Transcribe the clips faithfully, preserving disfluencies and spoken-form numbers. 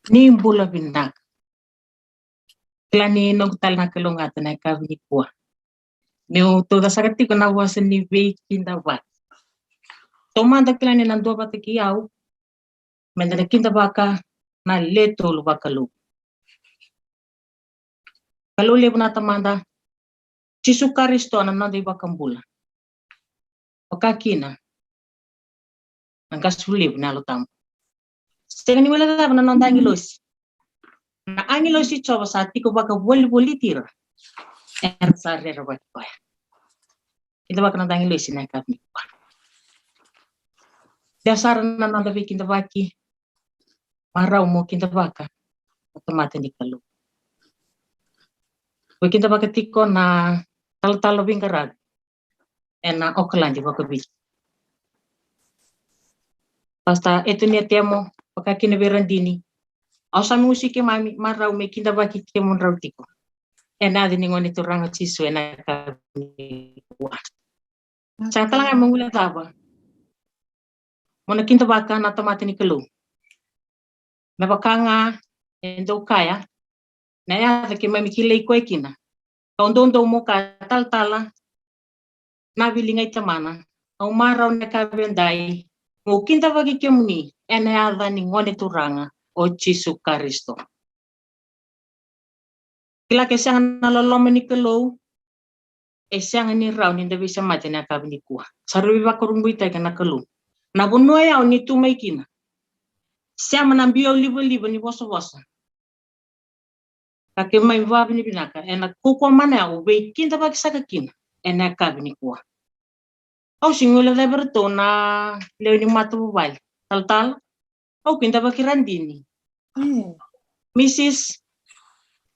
Ni bula vinaka. Kila ni noqu tale na kalougata na yakavi nikua. Niu tauca saka tiko na vosa ni veikidavaki. Taumada kila ni na duavata kei au meda na kidavaka na le tolu vakalou. Kalou levu na Tamada, Jisu Karisito na noda iVakabula. Vaka kina na qasenivuli levu na Yalo Tabu. Sega ni guilecava na noda agilosi. Na agilosi Jiova sa tiko vakavolivoliti ira. Era sa rerevaki koya. Kidavaka na noda agilosi na yakavi nikua. Dua sara na noda veikidavaki. Marau mo kidavaka na tamata ni Kalou. Ko kidavaka tiko na talatala veiqaravi ena Okaladi vakaviti. Pasta Etonia Temo, vaka kina vei Radini. Au sa mai gusi keimami, marau me kidavaki kemudrau tiko. Ena yaca ni Gone Turaga o Jisu ena yakavi nikua. Sa tale ga me guilecava mo na kidavaka na tamata ni Kalou. Me vaka ga e dau kaya, na yaca keimami kilai koya kina. Kau doudou mo kaya talatala, na viliga i tamana, au marau na yakavi edai, mo kidavaki kemuni, ena yaca ni Gone Turaga, o Jisu Karisito. Kila ke sega na loloma ni Kalou, e sega ni rawa ni da veisemati ena yakavi nikua. Sa rui veivakurabuitaki na Kalou. Na vanua yau ni tu mai kina. Sema na biau livaliva ni vosavosa. Ka keimami vavinavinaka, ena kaukaua mana yau, veikidavaki saka kina, ena yakavi nikua. Au sega ni guilecavi iratou na lewe ni matavuvale. Talatala, au kidavaki Radini. Mm. Misis,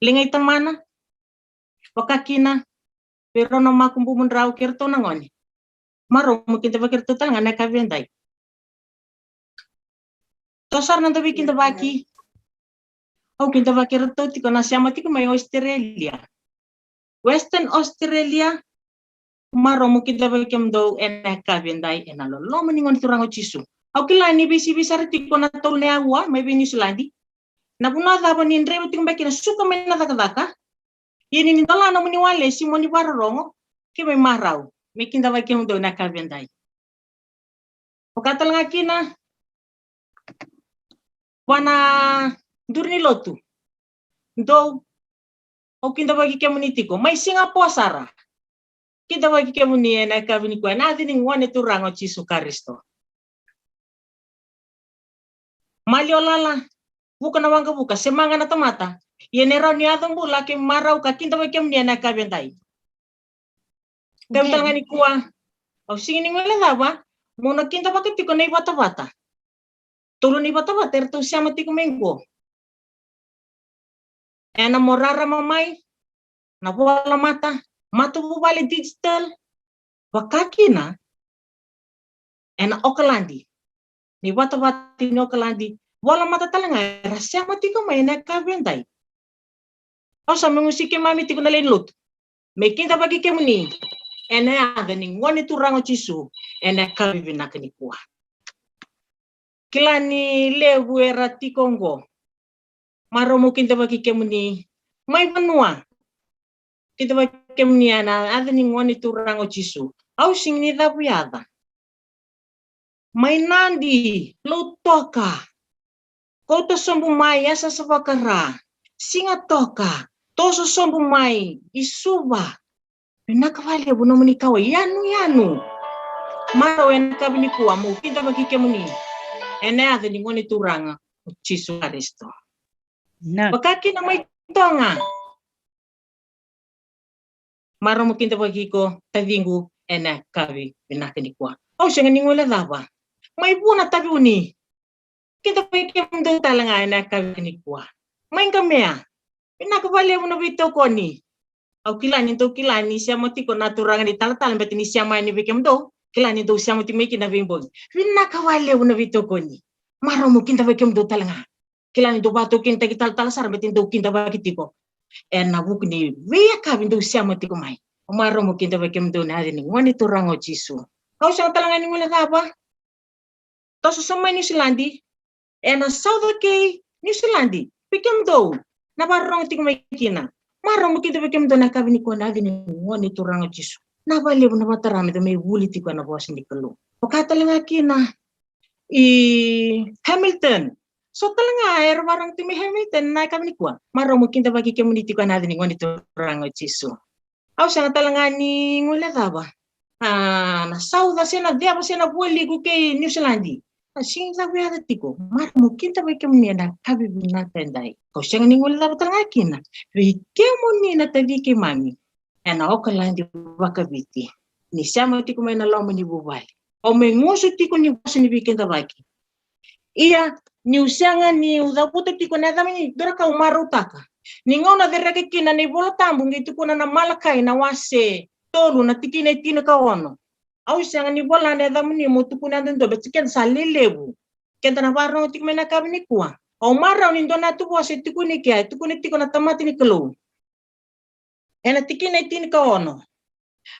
liga i tamana, vaka kina vei rau na makububudrau kei iratou na gone. Marau mo kidavaki iratou tale ga na yakavi edai. Dua sara na noda veikidavaki. Au kidavaki iratou tiko na sema tiko mai Australia. Western Australia, marau mo kidavaki kemudou ena yakavi edai ena loloma ni Gone Turaga o Jisu. Au kila ni veisivei sara tiko na tolu na aua mai vei Niusiladi. Na vanua cava ni draiva tiko beka kina, suka mai na cakacaka. Ia ni ni dola nomuni walesi mo ni vakarorogo, keimami marau me kidavaki kemudou ena yakavi edai. Vaka tale ga kina vua na duru ni lotu. Dou, au kidavaki kemuni tiko mai Singapore sara. Kidavaki kemuni ena yakavi nikua ena yaca ni Gone Turaga o Jisu Karisito. Maliwa lala, vuka na waqavuka, sema ga na tamata. Ia ni rawa ni yaco bula, keimami marau ka kidavaki kemuni ena yakavi edai. Amen. Kemuni tale ga nikua, au sega ni guilecava mo na kidavaka tiko na ivatavata. Tolu na ivatavata eratou sema tiko mai qo. Ena mo rarama mai na volamata, matavuvale digital, vaka kina ena Okaladi. Ni vatavata ni Okaladi, volamata tale ga era sema tiko mai ena yakavi edai. Au sa mai gusi keimami tiko na lewe ni lotu me kidavaki kemuni ena yaca ni Gone Turaga o Jisu ena yakavi vinaka nikua. Kila ni levu era tiko oqo. Marau mo kidavaki kemuni mai vanua. Kidavaki kemuni ena yaca ni Gone Turaga o Jisu. Au sega ni cavuyaca. Mai Nadi, Lautoka. Kauta sobu mai, Yasayasa Vakara, Sigatoka. Toso sobu mai i Suva. Vinaka vakalevu nomuni kauwai, yanuyanu. Marau ena yakavi nikua meu kidavaki kemuni ena yaca ni Gone Turaga o Jisu Karisito. Vaka kina mai Toga. Marau mo kidavaki iko taciqu ena yakavi vinaka nikua. Au sega ni guilecava. Mai Vua na Taveuni. Kidavaki kemudou tale ga ena yakavi nikua. Mai Qamea. Vinaka vakalevu na veitokoni. Au kila ni dou kila ni sema tiko na turaga ni talatala baleta ni sema yani vei kemudou. Kila ni dou sema tiko mai kina veibogi. Vinaka vakalevu na veitokoni. Marau mo kidavaki kemudou tale ga. Kila ni dou vakataukenitaki talatala sara baleta ni dou kidavaki tiko ena vuku ni veiyakavi dou sema tiko mai. Marau mo kidavaki kemudou ena yaca ni Gone Turaga o Jisu. Au sega tale ga ni guilecava. Toso sobu mai Niusiladi, ena South kei Niusiladi, vei kemudou na vakarorogo tiko mai kina. Marau mo kidavaki kemudou ena yakavi nikua ena yaca ni Gone Turaga o Jisu. Vinaka vakalevu na vakatara meda mai vuli tiko ena vosa ni Kalou. Vaka tale ga kina i Hamilton. So tale ga era vakarorogo tiko mai Hamilton ena yakavi nikua. Marau mo kidavaki kemuni tiko ena yaca ni Gone Turaga o Jisu. Au sega tale ga ni guilecava. A, na sauca se na ceva se na vualiku kei Niusiladi. A, sega ni cavu yaca tiko. Marau mo kidavaki kemuni ena yakavi vinaka edai. Au sega ni guilecava tale ga kina vei kemuni na taci keimami ena Okaladi vakaviti. Ni sema tiko mai na loma ni vuvale. Au mai gusu tiko ni vosa ni veikidavaki. Ia, niu sega niu cavuta tiko na yacamuni, dua na ka au marautaka. Ni gauna cereka kina na iVola Tabu qai tukuna na Malakai na wase tolu na tikina e tinikaono. Au sega ni vola na yacamuni mo tukuna yadudua baleta keda sa lelevu. Keda na vakarorogo tiko mai na yakavi nikua. Au marau ni dua na tu vosa e tukuni kea, e tukuna tiko na tamata ni Kalou. Ena tikina e tinikaono.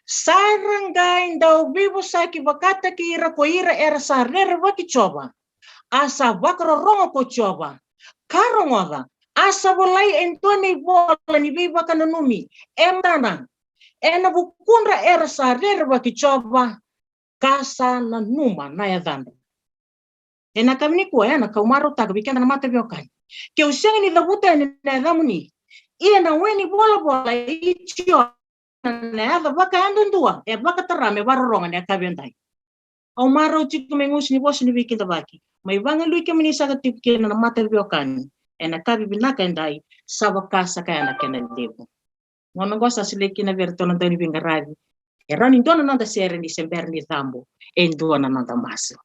Sa ra qai dau veivosaki vakataki ira ko ira era sa rerevaki Jiova, a sa vakarorogo ko Jiova, ka rogoca, a sa volai e dua na ivola ni veivakananumi e matana, ena vukudra era sa rerevaki Jiova, ka sa nanuma na yacadra. Ena yakavi nikua, ena ka au marautaka vei keda na mataveiwekani. Keu sega ni cavuta yani na yacamuni, ia na we ni volavola i Jiona na yaca vakayadudua e vakatara me vakarorogo ena yakavi edai. Au marau tiko me gusu ni vosa ni veikidavaki. Mai vagalui kemuni saka tiko kina na mataveiwekani ena yakavi vinaka edai, sa vaka sa kaya na kena levu. Gauna qo sa solia kina vei iratou na dauniveiqaravi e rawa ni dua na noda sere ni se bera ni cabo e dua na noda masu.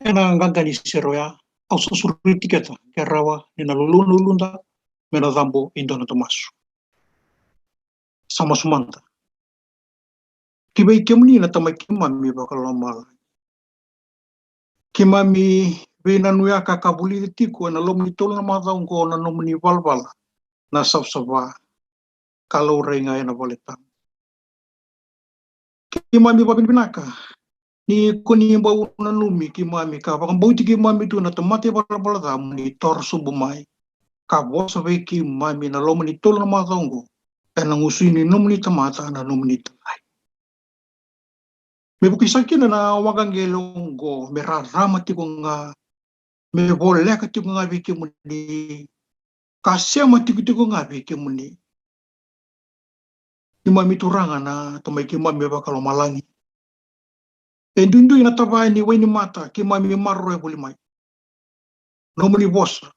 Ena qaqa ni sere oya, au sa sureti keda ke rawa ni na lululu na uluda me na cabo e dua na domasu. Sa masu mada. Ki vei kemuni na Tamai keimami vakalomalagi, keimami veinanuyaka ka vulica tiko ena loma ni tolu na macawa oqo na nomuni valavala na savasava ka laurai ga ena vale tabu. Keimami vakavinavinaka ni ko ni bau nanumi keimami ka vakabauti keimami tu na tamata ivalavala ca mo ni toro sobu mai ka vosa vei keimami na loma ni tolu na macawa oqo ena gusu ni nomuni tamata na nomuni tamai. Me vukisa kina na waqaqele oqo me rarama tiko ga, me voleka tiko ga vei kemuni, ka sema tikotiko ga vei kemuni. Neimami Turaga na Tamai keimami vakalomalagi, e duidui na tavaya ni wainimata keimami maroroya voli mai. Nomuni vosa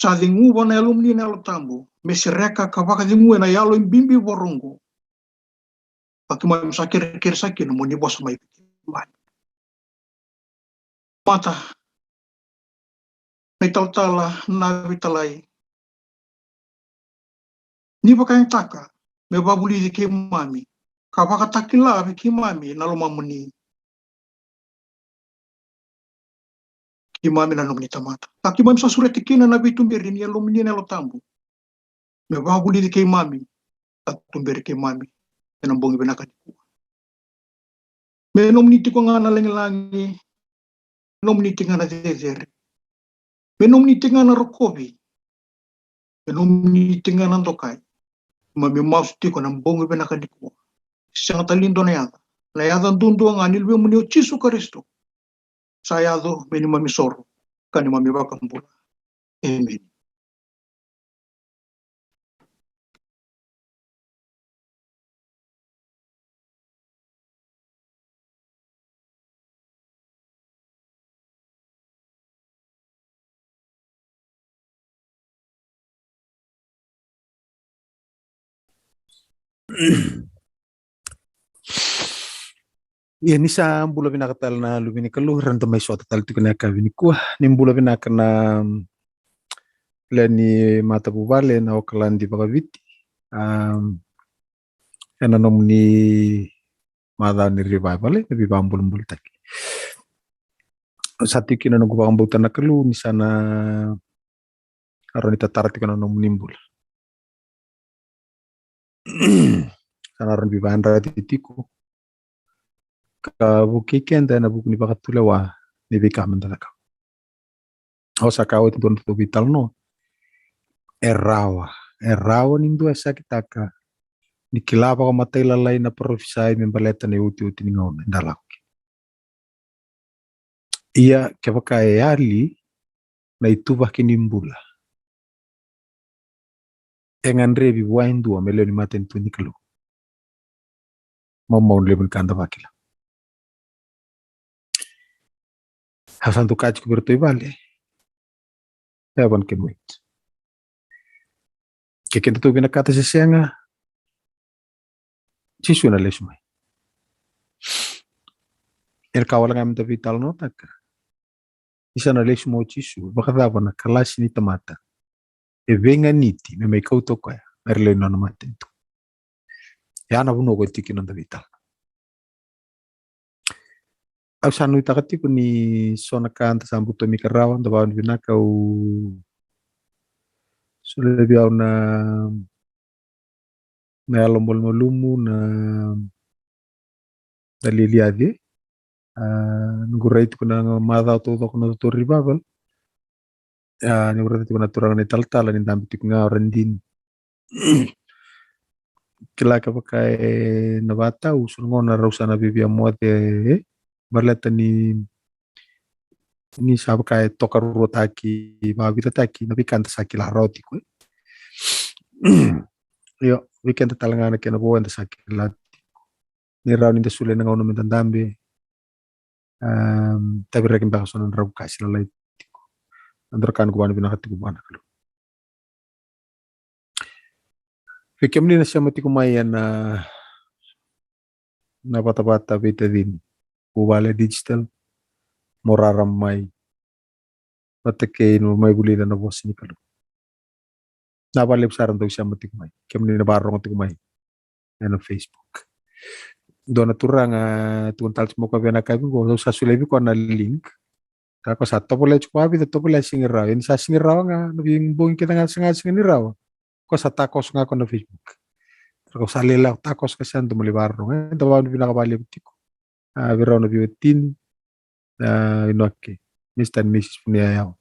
sa ceguva na Yalomuni na Yalo Tabu me sereka ka vakacegua ena yalo e bibi voroqo. Ka keimami sa kerekere sa kina mo ni vosa mai vei keimami. Mata na italatala na vitalai, ni vakayagataka me vavulici keimami ka vakatakila vei keimami na lomamuni. Keimami na nomuni tamata ka keimami sa sureti kina na veituberi ni Yalomuni na Yalo Tabu me vavulici keimami ka tuberi keimami ena bogi vinaka nikua. Me nomuni tiko ga na lagilagi, me nomuni tiko ga na cecere, me nomuni tiko ga na rokovi, me nomuni tiko ga na dokai. Keimami masu tiko na bogi vinaka nikua, sega tale ni dua na yaca, na yaca duadua ga ni Luvemuni o Jisu Karisito sa yaco me neimami soro ka neimami vakabula. Emeni. Ia ni sa bula vinaka tale na luve ni Kalou, eda mai sota tale tiko na yakavi nikua. Ni bula vinaka na lewe ni matavuvale na Okaladi vakaviti. Am, ena nomuni macawa ni revival, na veivakabulabulataki. Sa tiko kina noqu vakabauta na Kalou ni sa na rawa ni tatara tiko na nomuni bula. Sa na rawa ni veivakayadrati tiko ka vukei keda ena vuku ni vakatulewa ni veika meda cakava. Au sa kaya oti dua na tou veitalanoa, e rawa, e rawa ni dua e sakitaka ni kila vakamatailalai na parofisai me baleta na iotioti ni gauna eda lako kina. Ia kevaka e yali na ituvaki ni bula, e gadrevi vua e dua me lewe ni matanitu ni Kalou. Maumau na levu ni ka da vakila. Au sa dau kaya tiko vei iratou i vale, heaven can wait. Ke kedatou vinakata se sega, Jisu ena lesu mai. Ena ka wale ga meda veitalanoataka, ni sa na lesu mai o Jisu, vakacava na kalasi ni tamata e veiganiti me mai kauta o koya me ra lewe ni nona matanitu? E a na vanua ko e tiko kina noda veitalanoa. Au sa nuitaka tiko ni so na ka da sa butomika rawa, da vakavinavinaka, au solia vei au na, na yalo malumalumu, na, na lialiaci. A, noqu rai tiko na macawa taucoko na tou revival. A, ni raica tiko na turaga na italatala ni dabe tiko ga o Radini. Kila kevaka e na vakatau, so na gauna rau sa na via moce, e, baleta ni, ni sa vaka e tokaruataki, vakavititaki na veika eda sa kila rawa tiko, e. Io, vei keda tale ga na kena vo eda sa kila tiko. Ni rawa ni da solia na gauna meda dabe. Am, taviraki beka so na drau ka sa lalai tiko. Na drau ka noqu vakavinavinaka tiko vua na Kalou. Vei kemuni na sema tiko mai ena, na vatavata veitacini, vuvale digital, mo rarama mai vata kei na mai vulica na vosa ni Kalou. Na vakalevu sara dau sema tiko mai, kemuni na vakarorogo tiko mai ena Facebook. Dua na turaga tukuna tale tiko mai o koya vei au na yakavi qo, au sa solia vei koya na link. Ka ko sa tovolea tiko vakavica, tovolea sega ni rawa. Ia ni sa sega ni rawa ga, na veibogi kece ga sega, sega ni rawa, ko sa takoso ga ko na Facebook. Ko sa lai lako takoso ka sa dau mai vakarorogo. Eda vakavinavinaka vakalevu tiko, a, vei rau na veiwatini, a, Inoke, Mister and Missus Vuniyayawa.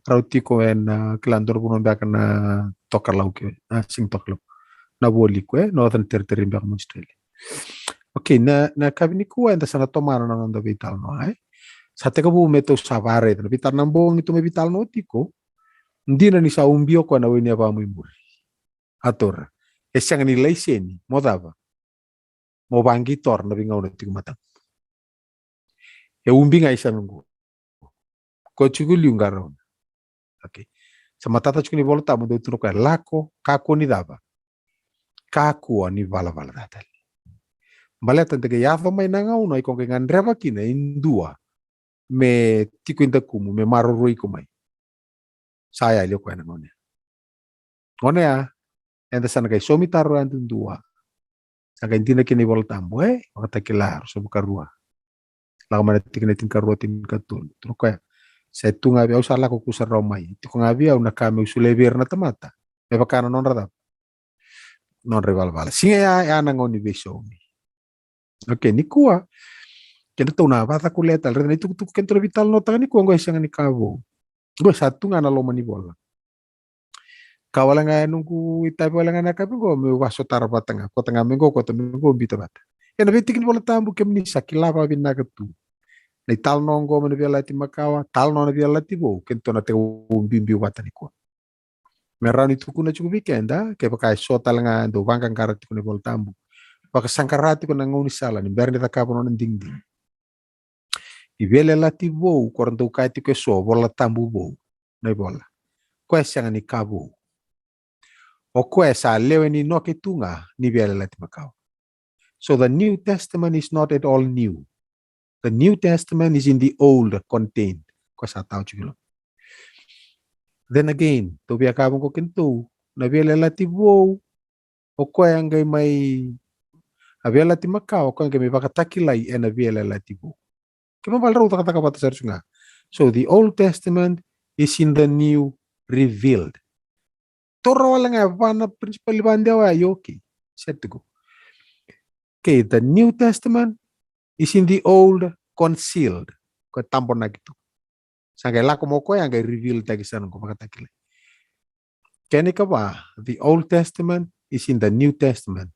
Rau tiko ena, a, kila, dua na vanua beka na Tokalau ke, a, sega ni Tokalau, na Vualiku, e, Northern Territory beka mai Australia. Okay, na, na yakavi nikua eda sa na tomana na noda veitalanoa, e. Sa tekivu me tou sa vakaraica na veitalanoa, na bogi tou mai veitalanoa tiko. Dina ni sa ubi o koya na wai ni yavamuni muri. A taura. E sega ni laiseni mo cava? Mo vaqitora na veigauna tiko matamu. E ubi ga i sana qo. Ko tiko liu qarauna. Okay. Sa matata tiko ni Vola Tabu, dau tukuna o koya, lako, kakua ni cava? Kakua ni valavala ca tale. Baleta de qai yaco mai na gauna iko qai gadreva kina e dua me tiko i dakumu, me maroroi iko mai. Sa yali o koya na gauna ya. Gauna ya, eda sa na qai saumi taro yadudua. Sa qai dina kina iVola Tabu, e, Vakatakila ruasagavulu ka rua. Lako mai na tikina tinikarua, tinikatolu. Tukuna o koya, sa tu ga vei au, sa lako kusarawa mai. Tiko ga vei au na ka meu solia vei ira na tamata me vaka na nodra cava? Nodra ivalavala. Siga ya, ya na gauna ni veisaumi. Okay, nikua, kedatou na vakacakulea tale, raica na itukutuku kedatou na veitalanoataka nikua, qo e sega ni ka vou. Qo e sa tu ga na loma ni vola. Ka wale ga e noqu itavi wale ga na yakavi qo, meu vakasotara vata ga, kauta ga mai qo, kauta mai qo, biuta vata. Ena veitiki ni Vola Tabu, kemuni sa kila vakavinaka tu. Na italanoa qo mai na Veiyalayalati Makawa, talanoa na Veiyalayalati Vou, kedatou na tekivu biubiu vata nikua. Me rawa ni tukuna tiko vei keda, kevaka e so tale ga e dau vaqaqara tiko na iVola Tabu, vakasaqara tiko na gaunisala ni bera ni cakava nona digidigi. I Veiyalayalati Vou, ko ra dau kaya tiko e so, Vola Tabu vou, na ivola. Koya e sega ni ka vou. O koya e sa lewe ni noke tu ga ni Veiyalayalati Makawa. So the New Testament is not at all new. The New Testament is in the old contained. Koya sa tau tiko lo. Then again, tou via kaya vaqo kedatou, na Veiyalayalati Vou, o koya qai mai, a Veiyalayalati Makawa, o koya qai mai vakatakilai ena Veiyalayalati Vou. Kena ibalebale rau cakacaka vata sara tu ga. So the Old Testament is in the New revealed. Taura wale ga e va na principle vakadewa ya, okay. Set to go. Okay, the New Testament is in the old concealed. Ko tabonaki tu. Sa qai lako mai o koya, qai reveal taki sara qo, vakatakilai. Kena ikava, the Old Testament is in the New Testament.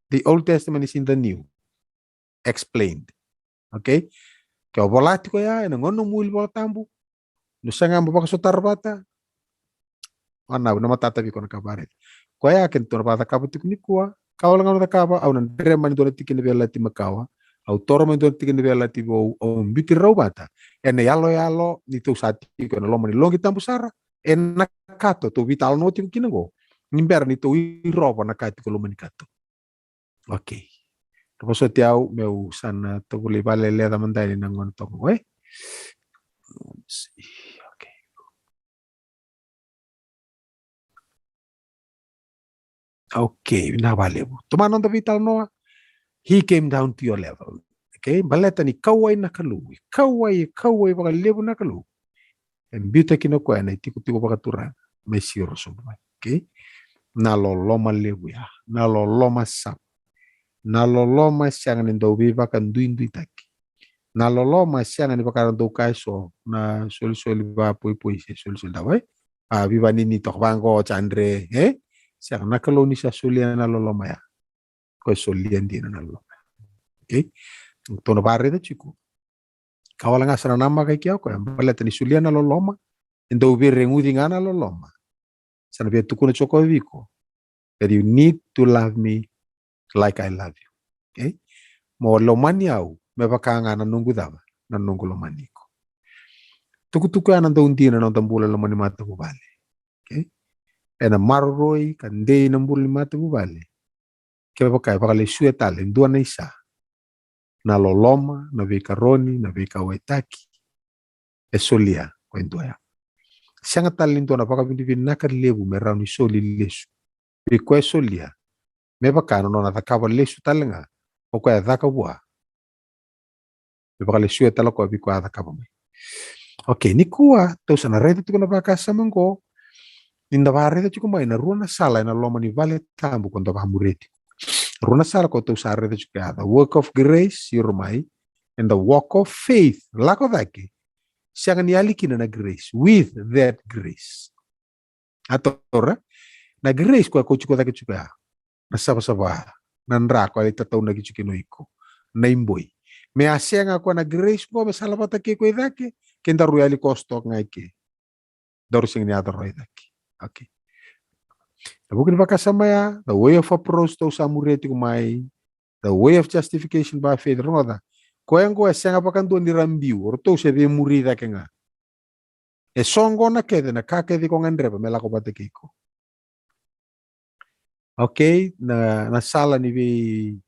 The Old Testament is in the New. Explained. Okay? Ke o vola tiko ya ena gauna nomu wili Vola Tabu, ni sa ga mo vakasotara vata, o na, na matata vei iko na ka vakaraica. Koya kedatou na vakacakava tiko nikua, ka wale ga na cakava, au na dre mai dua na tikina Veiyalayalati Makawa, au toro mai dua na tikina Veiyalayalati Vou, au biuti rau vata. Ena yaloyalo ni tou sa tiko ena loma ni loqi tabu sara, ena kato tou veitalanoa tiko kina qo, ni bera ni tou irova na ka tiko loma ni kato. Okay. Ra vosoti au meu sa na tovolei vakalecaca mada yani na gauna toka qo, e? Let's see. Okay. Okay, vinaka vakalevu. Tomana noda veitalanoa. He came down to your level. Okay, baleta ni kauwai na Kalou. Kauwai, kauwai vakalevu na Kalou. E biuta kina o koya na itikotiko vakaturaga me siro sobu mai. Okay? Na loloma levu ya, na loloma savu, na loloma e sega ni dau veivakaduiduitaki, na loloma e sega ni vaka era dau kaya e so, na solisoli vakapoipoi se solisoli dawai, a, veivakanini toka vaqo, sa dre, e? Sega, na Kalou ni sa solia na loloma ya. Ko e solia dina na loloma. Okay? Tou na vakaraica tiko. Ka wale ga sa na namaka i kea o koya, baleta ni solia na loloma, e dau veireguci ga na loloma. Sa na via tukuna tiko vei iko that you need to love me like I love you. Okay? Mo lomani au me vaka ga na noqu cava, na noqu lomani iko. Tukutuku ya na dau dina na noda bula loma ni matavuvale. Okay? Ena maroroi ka dei na bula ni matavuvale. Kevaka e vakalesuya tale e dua na isa, na loloma, na veikaroni, na veikauwaitaki, e solia ko e dua ya. Sega tale ni dua na vakavinavinaka levu me rawa ni soli lesu vei koya e solia, me vaka na nona cakava lesu tale ga o koya e caka vua, me vakalesuya tale o koya vei koya a cakava mai. Okay, nikua tou sa na raica tiko na vakasama oqo, ni da vakaraica tiko mai na rua na sala ena loma ni vale tabu ko da vakamuria tiko. Rua na sala ko tou sa raica tiko ya, the work of grace, iro mai, and the walk of faith, lako cake. Sega ni yali kina na grace, with that grace. A taura na grace koya ko tiko cake tiko ya, na savasava, na dra koya e tataunaki tiko kina o iko, na iboi. Me a sega koya na grace qo me salavata kei koya i cake, ke daru yali koso toka ga i ke, daru sega ni yaco rawa i cake. Okay. Na vuku ni vakasama ya, the way of approach tou sa muria tiko mai, the way of justification by faith, rogoca. Koya qo e sega vakadua ni ra biu, o ratou se via muri cake ga. E so qo na kece, na ka kece ko gadreva me lako vata kei iko. Okay, na, na sala ni vei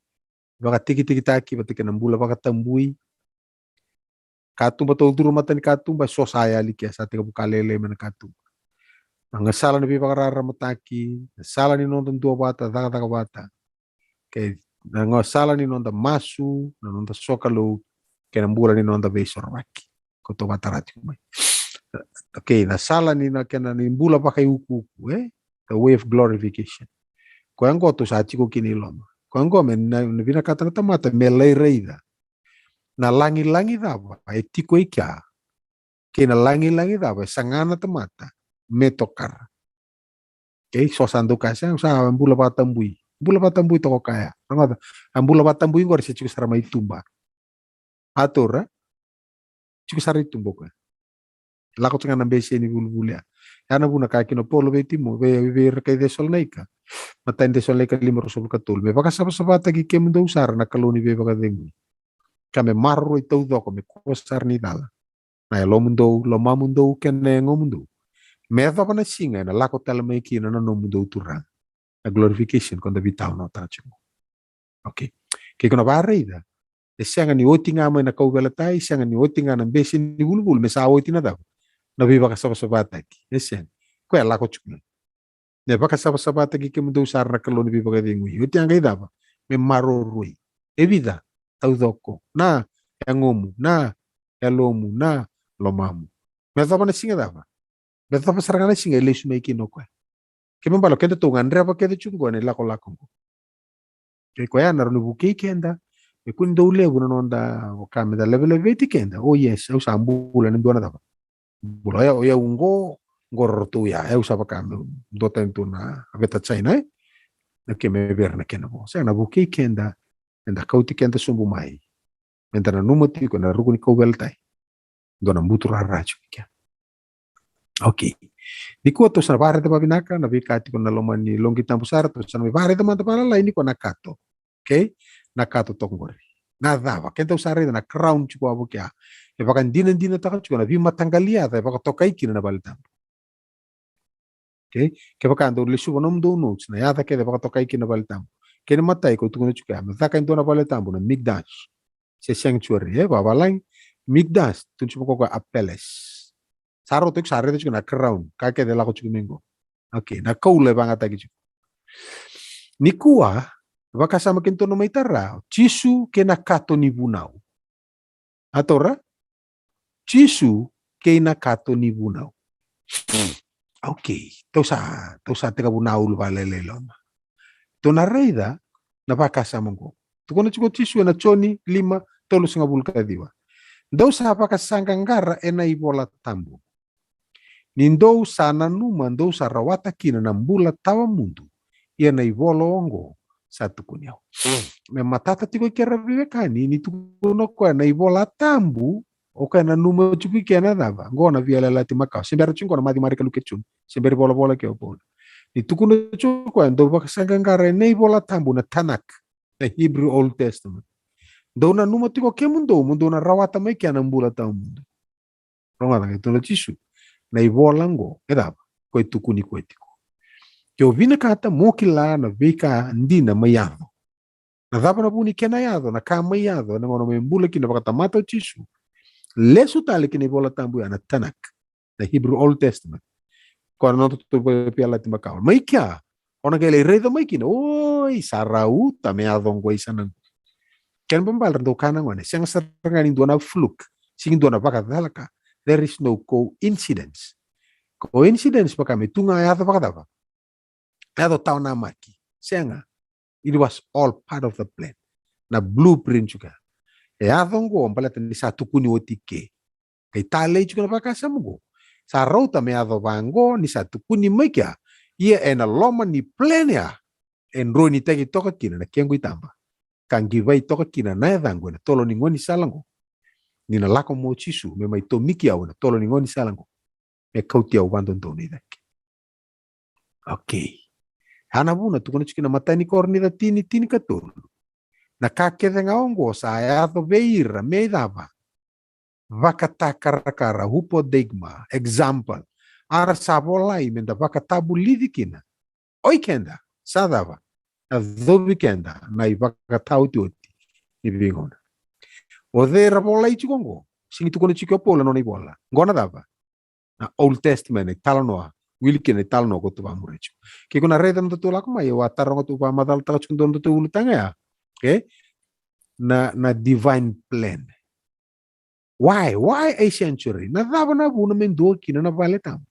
vakatikitikitaki vata kei na bula vakatabui. Katuba, tou curu mata ni katuba, e so sa yali ke, sa tekivu ka lailai mai na katuba. Na sala ni vei vakararamataki, na sala ni noda duavata, cakacaka vata. Okay, na sala ni noda masu, na noda sokalou, kei na bula ni noda veisorovaki. Ko tou vatara tiko mai. Okay, na sala ni na kena ni bula vakaiukuuku, eh? The way of glorification. Koya qo tou sa tiko kina i loma. Koya qo me na, na vinakata na tamata me lai raica na lagilagi cava e tiko i kea, kei na lagilagi cava e saga na tamata me tokara. Okay, so sa dau kaya, sa, sa bula vakatabui. Bula vakatabui toka kaya. Rogoca, a bula vakatabui qori se tiko sara mai tuba. A taura, tiko sara i tuba o koya. Lako tiko ga na bese ni vulivuli ya. Ya na vuna kaya kina o Paula vei Timo, vei, vei ira kai Cesalonaika. Matai ni Cesalonaika lima, ruasagavulu ka tolu. Me vakasavasavataki kemudou sara na Kalou ni veivakacegui, ka me maroroi taucoko me kua sara ni cala na yalomudou, lomamudou kei na yagomudou, me yacova na siga ena lako tale mai kina na nomudou Turaga. Na glorification ko da veitalanoataka tiko. Okay. Ke ko na vakaraica, e sega ni oti ga mai na kauveilatai, sega ni oti ga na bese ni vulivuli, me sa oti na cava? Na veivakasavasavataki. E sega. Koya e lako tiko ga. Me vakasavasavataki kemudou sara na Kalou ni veivakacegui. Oti a qai cava? Me maroroi. E vica? Taucoko. Na yagomu, na yalomu, na lomamu. Me yacova na siga cava? Me yacova sara ga na siga e lesu mai kina o koya. Kena ibalebale keda tou gadreva kece tiko qo na ilakolako qo. Kei koya na rawa ni vukei keda, me kua ni dau levu na noda vaka me da leveleveti keda. Oh yes, au sa bula ena dua na cava? Bula, o yau, o yau qo, qo ratou ya, au sa vaka me dua tani tu na veta China, eh? Na ke me vera na kena vo. Sega, na vukei keda, eda kauti keda sobu mai. Meda nanuma tiko na ruku ni kauveilatai. Dua na buturara tiko i kea. Okay. Nikua tou sa na vakaraica vavinaka na veika tiko na loma ni loqi tabu sara, tou sa na mai vakaraica mada valalai nikua na kato. Okay? Na kato toka qori. Na cava? Keda sa raica na crown tiko a vukea. E vakadinadinataka tiko na veimataqali yaca e vakatokai kina na vale tabu. Okay? Kevaka dou lesuva nomudou notes, na yaca kece e vakatokai kina na vale tabu. Kena imatai ko tukuna tiko ya, me caka e dua na vale tabu na mikdash. Se sanctuary, e vavalagi. Mikdash, tukuna tiko ko a palace. Sa rauta tiko, sa raica tiko na crown, ka kece lako tiko mai qo. Okay, na koula e vagataki tiko. Nikua, vakasama keitou na mai tara, Jisu kei na kato ni vunau. A taura? Jisu kei na kato ni vunau. Okay, tou sa, tou sa teka vunau lu valele loma. Tou na raica na vakasama qo. Tukuna tiko Jisu ena Joni lima, tolusagavulu ka ciwa. Dou sa vakasaqaqara ena iVola Tabu. Ni dou sa nanuma, dou sa rawata kina na bula tawa mudu. Ia na ivola oqo sa tukuni au. Me matata tiko i kera veiwekani, ni tukuna o koya na iVola Tabu, o koya nanuma tiko i kena cava? Qo na via lalati makawa. Se bera tiko qo na Maciu, Marika, Luke, Joni. Se bera i volavola ke o Paula. Ni tukuna tiko o koya, dou vakasaqaqara ena iVola Tabu na Tanakh, na Hebrew Old Testament. Dou nanuma tiko kemudou, mo dou na rawata mai kea na bula tawa mudu. Rogoca, e tukuna o Jisu, na ivola oqo, e cava? Ko e tukuni koya tiko. Ke o vinakata mo kila na veika dina mai yaco. Na cava na vu ni kena yaco, na ka mai yaco, ena gauna mai bula kina vakatamata o Jisu. Lesu tale ki na iVola Tabu ya na Tanakh, na Hebrew Old Testament. Ko na noda tu Veiyalayalati Makawa. Mai kea, o na qai lai raica mai kina, oi, sa rauta me yaco oqo i sana qo. Kena ibalebale ra dau kaya na gone, sega sara ga ni dua na fluke, sega ni dua na vakacalaka. There is no coincidence. Coincidence vaka me tu ga yaco vakacava? Yaco tawa namaki. Sega. It was all part of the plan. Na blueprint juga. E yaco oqo baleta ni sa tukuni oti ke. Qai talei tiko na vakasama oqo. Sa rauta me yaco vaqo ni sa tukuni mai kea. Ia ena loma ni plan ya, e droinitaki toka kina na kequ itaba, ka qivai toka kina na yacaqu ena tolo ni gaunisala oqo. Ni na lako mai o Jisu me mai tomiki au ena tolo ni gaunisala oqo, me kauti au vadodonu i cake. Okay. Ya na vuna tukuna tiko kina na imatai ni Korinica tini, tinikatolu. Na ka kece ga oqo sa yaco vei ira me icava? Vakatakarakara, hupodeigma, example. A ra sa volai me da vakatavulici kina. Oi keda, sa cava? Yacovi keda na ivakataotioti ni veigauna. O cei ra volai tiko oqo? Sega ni tukuna tiko o Paula na nona ivola. Oqo na cava? Na Old Testament, na italanoa. Wili kina na italanoa ko tu vamuria tiko. Ke ko na raica na nodatou lako mai, au a taroga tu vakamacalataka tiko na nodatou ulutaga ya. Okay? Na, na divine plan. Why? Why a sanctuary? Na cava na vuna me dua kina na vale tabu?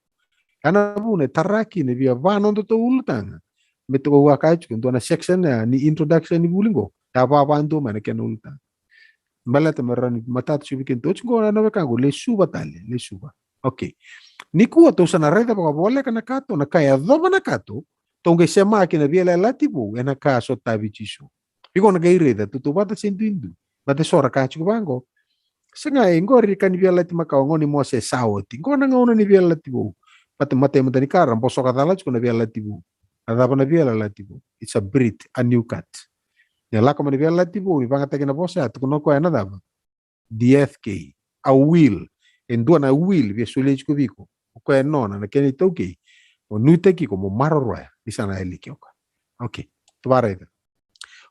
Ya na vuna e tara kina via va nodatou ulutaga. Me toka au a kaya tiko, dua na section ya ni introduction ni vuli qo. Ya vavadua mai na kena ulutaga. Baleta me rawa ni matata tiko vei kedatou. Oti qo na wekaqu, lesuva tale, lesuva. Okay. Nikua tou sa na raica vakavoleka na kato, na ka e yacova na kato, tou qai sema kina Veiyalayalati Vou, ena ka sotavi Jisu. Iko na qai raica, tou tou vata se duidui. Vata so ra ka tiko vaqo. Sega, e qori ka ni Veiyalayalati Makawa, gauna ni Mose sa oti. Qo na gauna ni Veiyalayalati Vou. Vata matai mada ni ka ra bosoka cala tiko na Veiyalayalati Vou. Na cava na Veiyalayalati Vou? It's a brit, a new cut. Ni lako mai na Veiyalayalati Vou, ni vagataki na vosa ya, tukuna o koya na cava? D F K, a will. E dua na will via solia tiko vei iko. O koya e nona na kena itaukei. Mo nuitaki iko mo maroroya ni sa na yali ke o koya. Okay, tou vakaraica.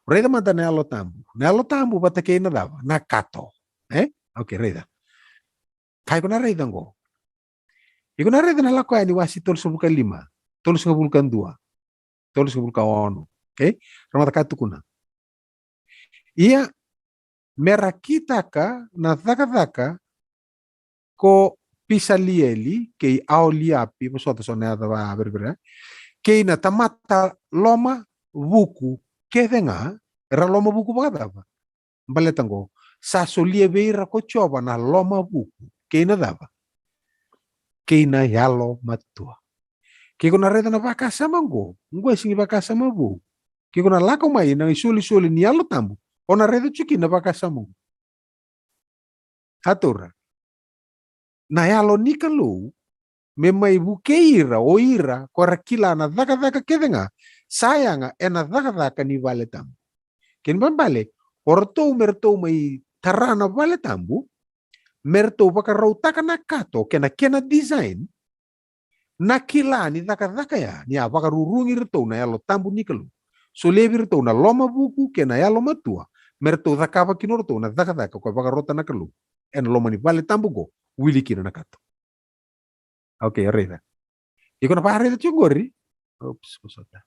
Raica mada na Yalo Tabu. Na Yalo Tabu vata kei na cava? Na kato. E? Okay, raica. Ka iko na raica qo. Iko na raica na Lako Yani wase tolusagavulu ka lima, tolusagavulu ka dua, tolusagavulu ka ono. Okay? Rogoca ka tukuna. Ia, me ra kitaka na cakacaka ko Pisalieli kei Aoliapi, vosota so na yaca vakaverevere, kei na tamata lomavuku kece ga, era lomavuku vakacava? Baleta qo, sa solia vei ira ko Jiova na lomavuku kei na cava? Kei na yalomatua. Ke ko na raica na vakasama qo, qo e sega ni vakasama vou. Ke ko na lako mai na isolisoli ni Yalo Tabu, o na raica tiko kina na vakasama qo. Ka taura na Yalo ni Kalou me mai vukei ira, o ira ko ra kila na cakacaka kece ga sa yaga ena cakacaka ni vale tabu. Kena ibalebale, o ratou me ratou mai tara na vale tabu, me ratou vakarautaka na kato kei na kena design, na kila ni cakacaka ya, ni a vakarurugi iratou na Yalo Tabu ni Kalou. Solia vei iratou na lomavuku kei na yalomatua, me ratou cakava kina o ratou na cakacaka ko vakarota na Kalou ena loma ni vale tabu qo, wili kina na kato. Okay, raica. Iko na vakaraica tiko qori. Oops, ko sota.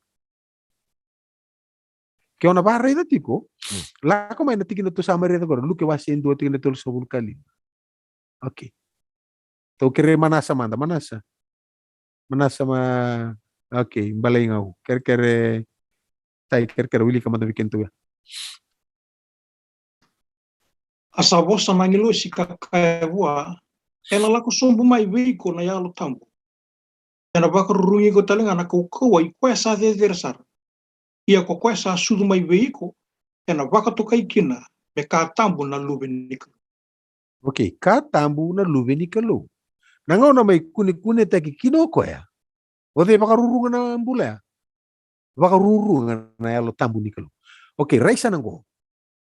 Ke o na vakaraica tiko, lako mai na tikina tou sa mai raica qori, Luke wase e dua tikina tolusagavulu ka lima. Okay. Tou kere Manasa mada, Manasa. Manasa ma, okay, balei ga au. Kerekere, tai kerekere wilika mada vei kedatou ya. A sa vosa na agilosi ka kaya vua, ena lako sobu mai vei iko na Yalo Tabu. Ena vakarurugi iko tale ga na kaukauwa i koya sa cecere sara. Ia ko koya sa sucu mai vei iko, ena vakatokai kina me ka tabu na Luve ni Kalou. Okay, ka tabu na Luve ni Kalou. Na gauna mai kunekunetaki kina o koya, o cei vakaruruga na bula ya? Vakaruruga na Yalo Tabu ni Kalou. Okay, rai sa na qo.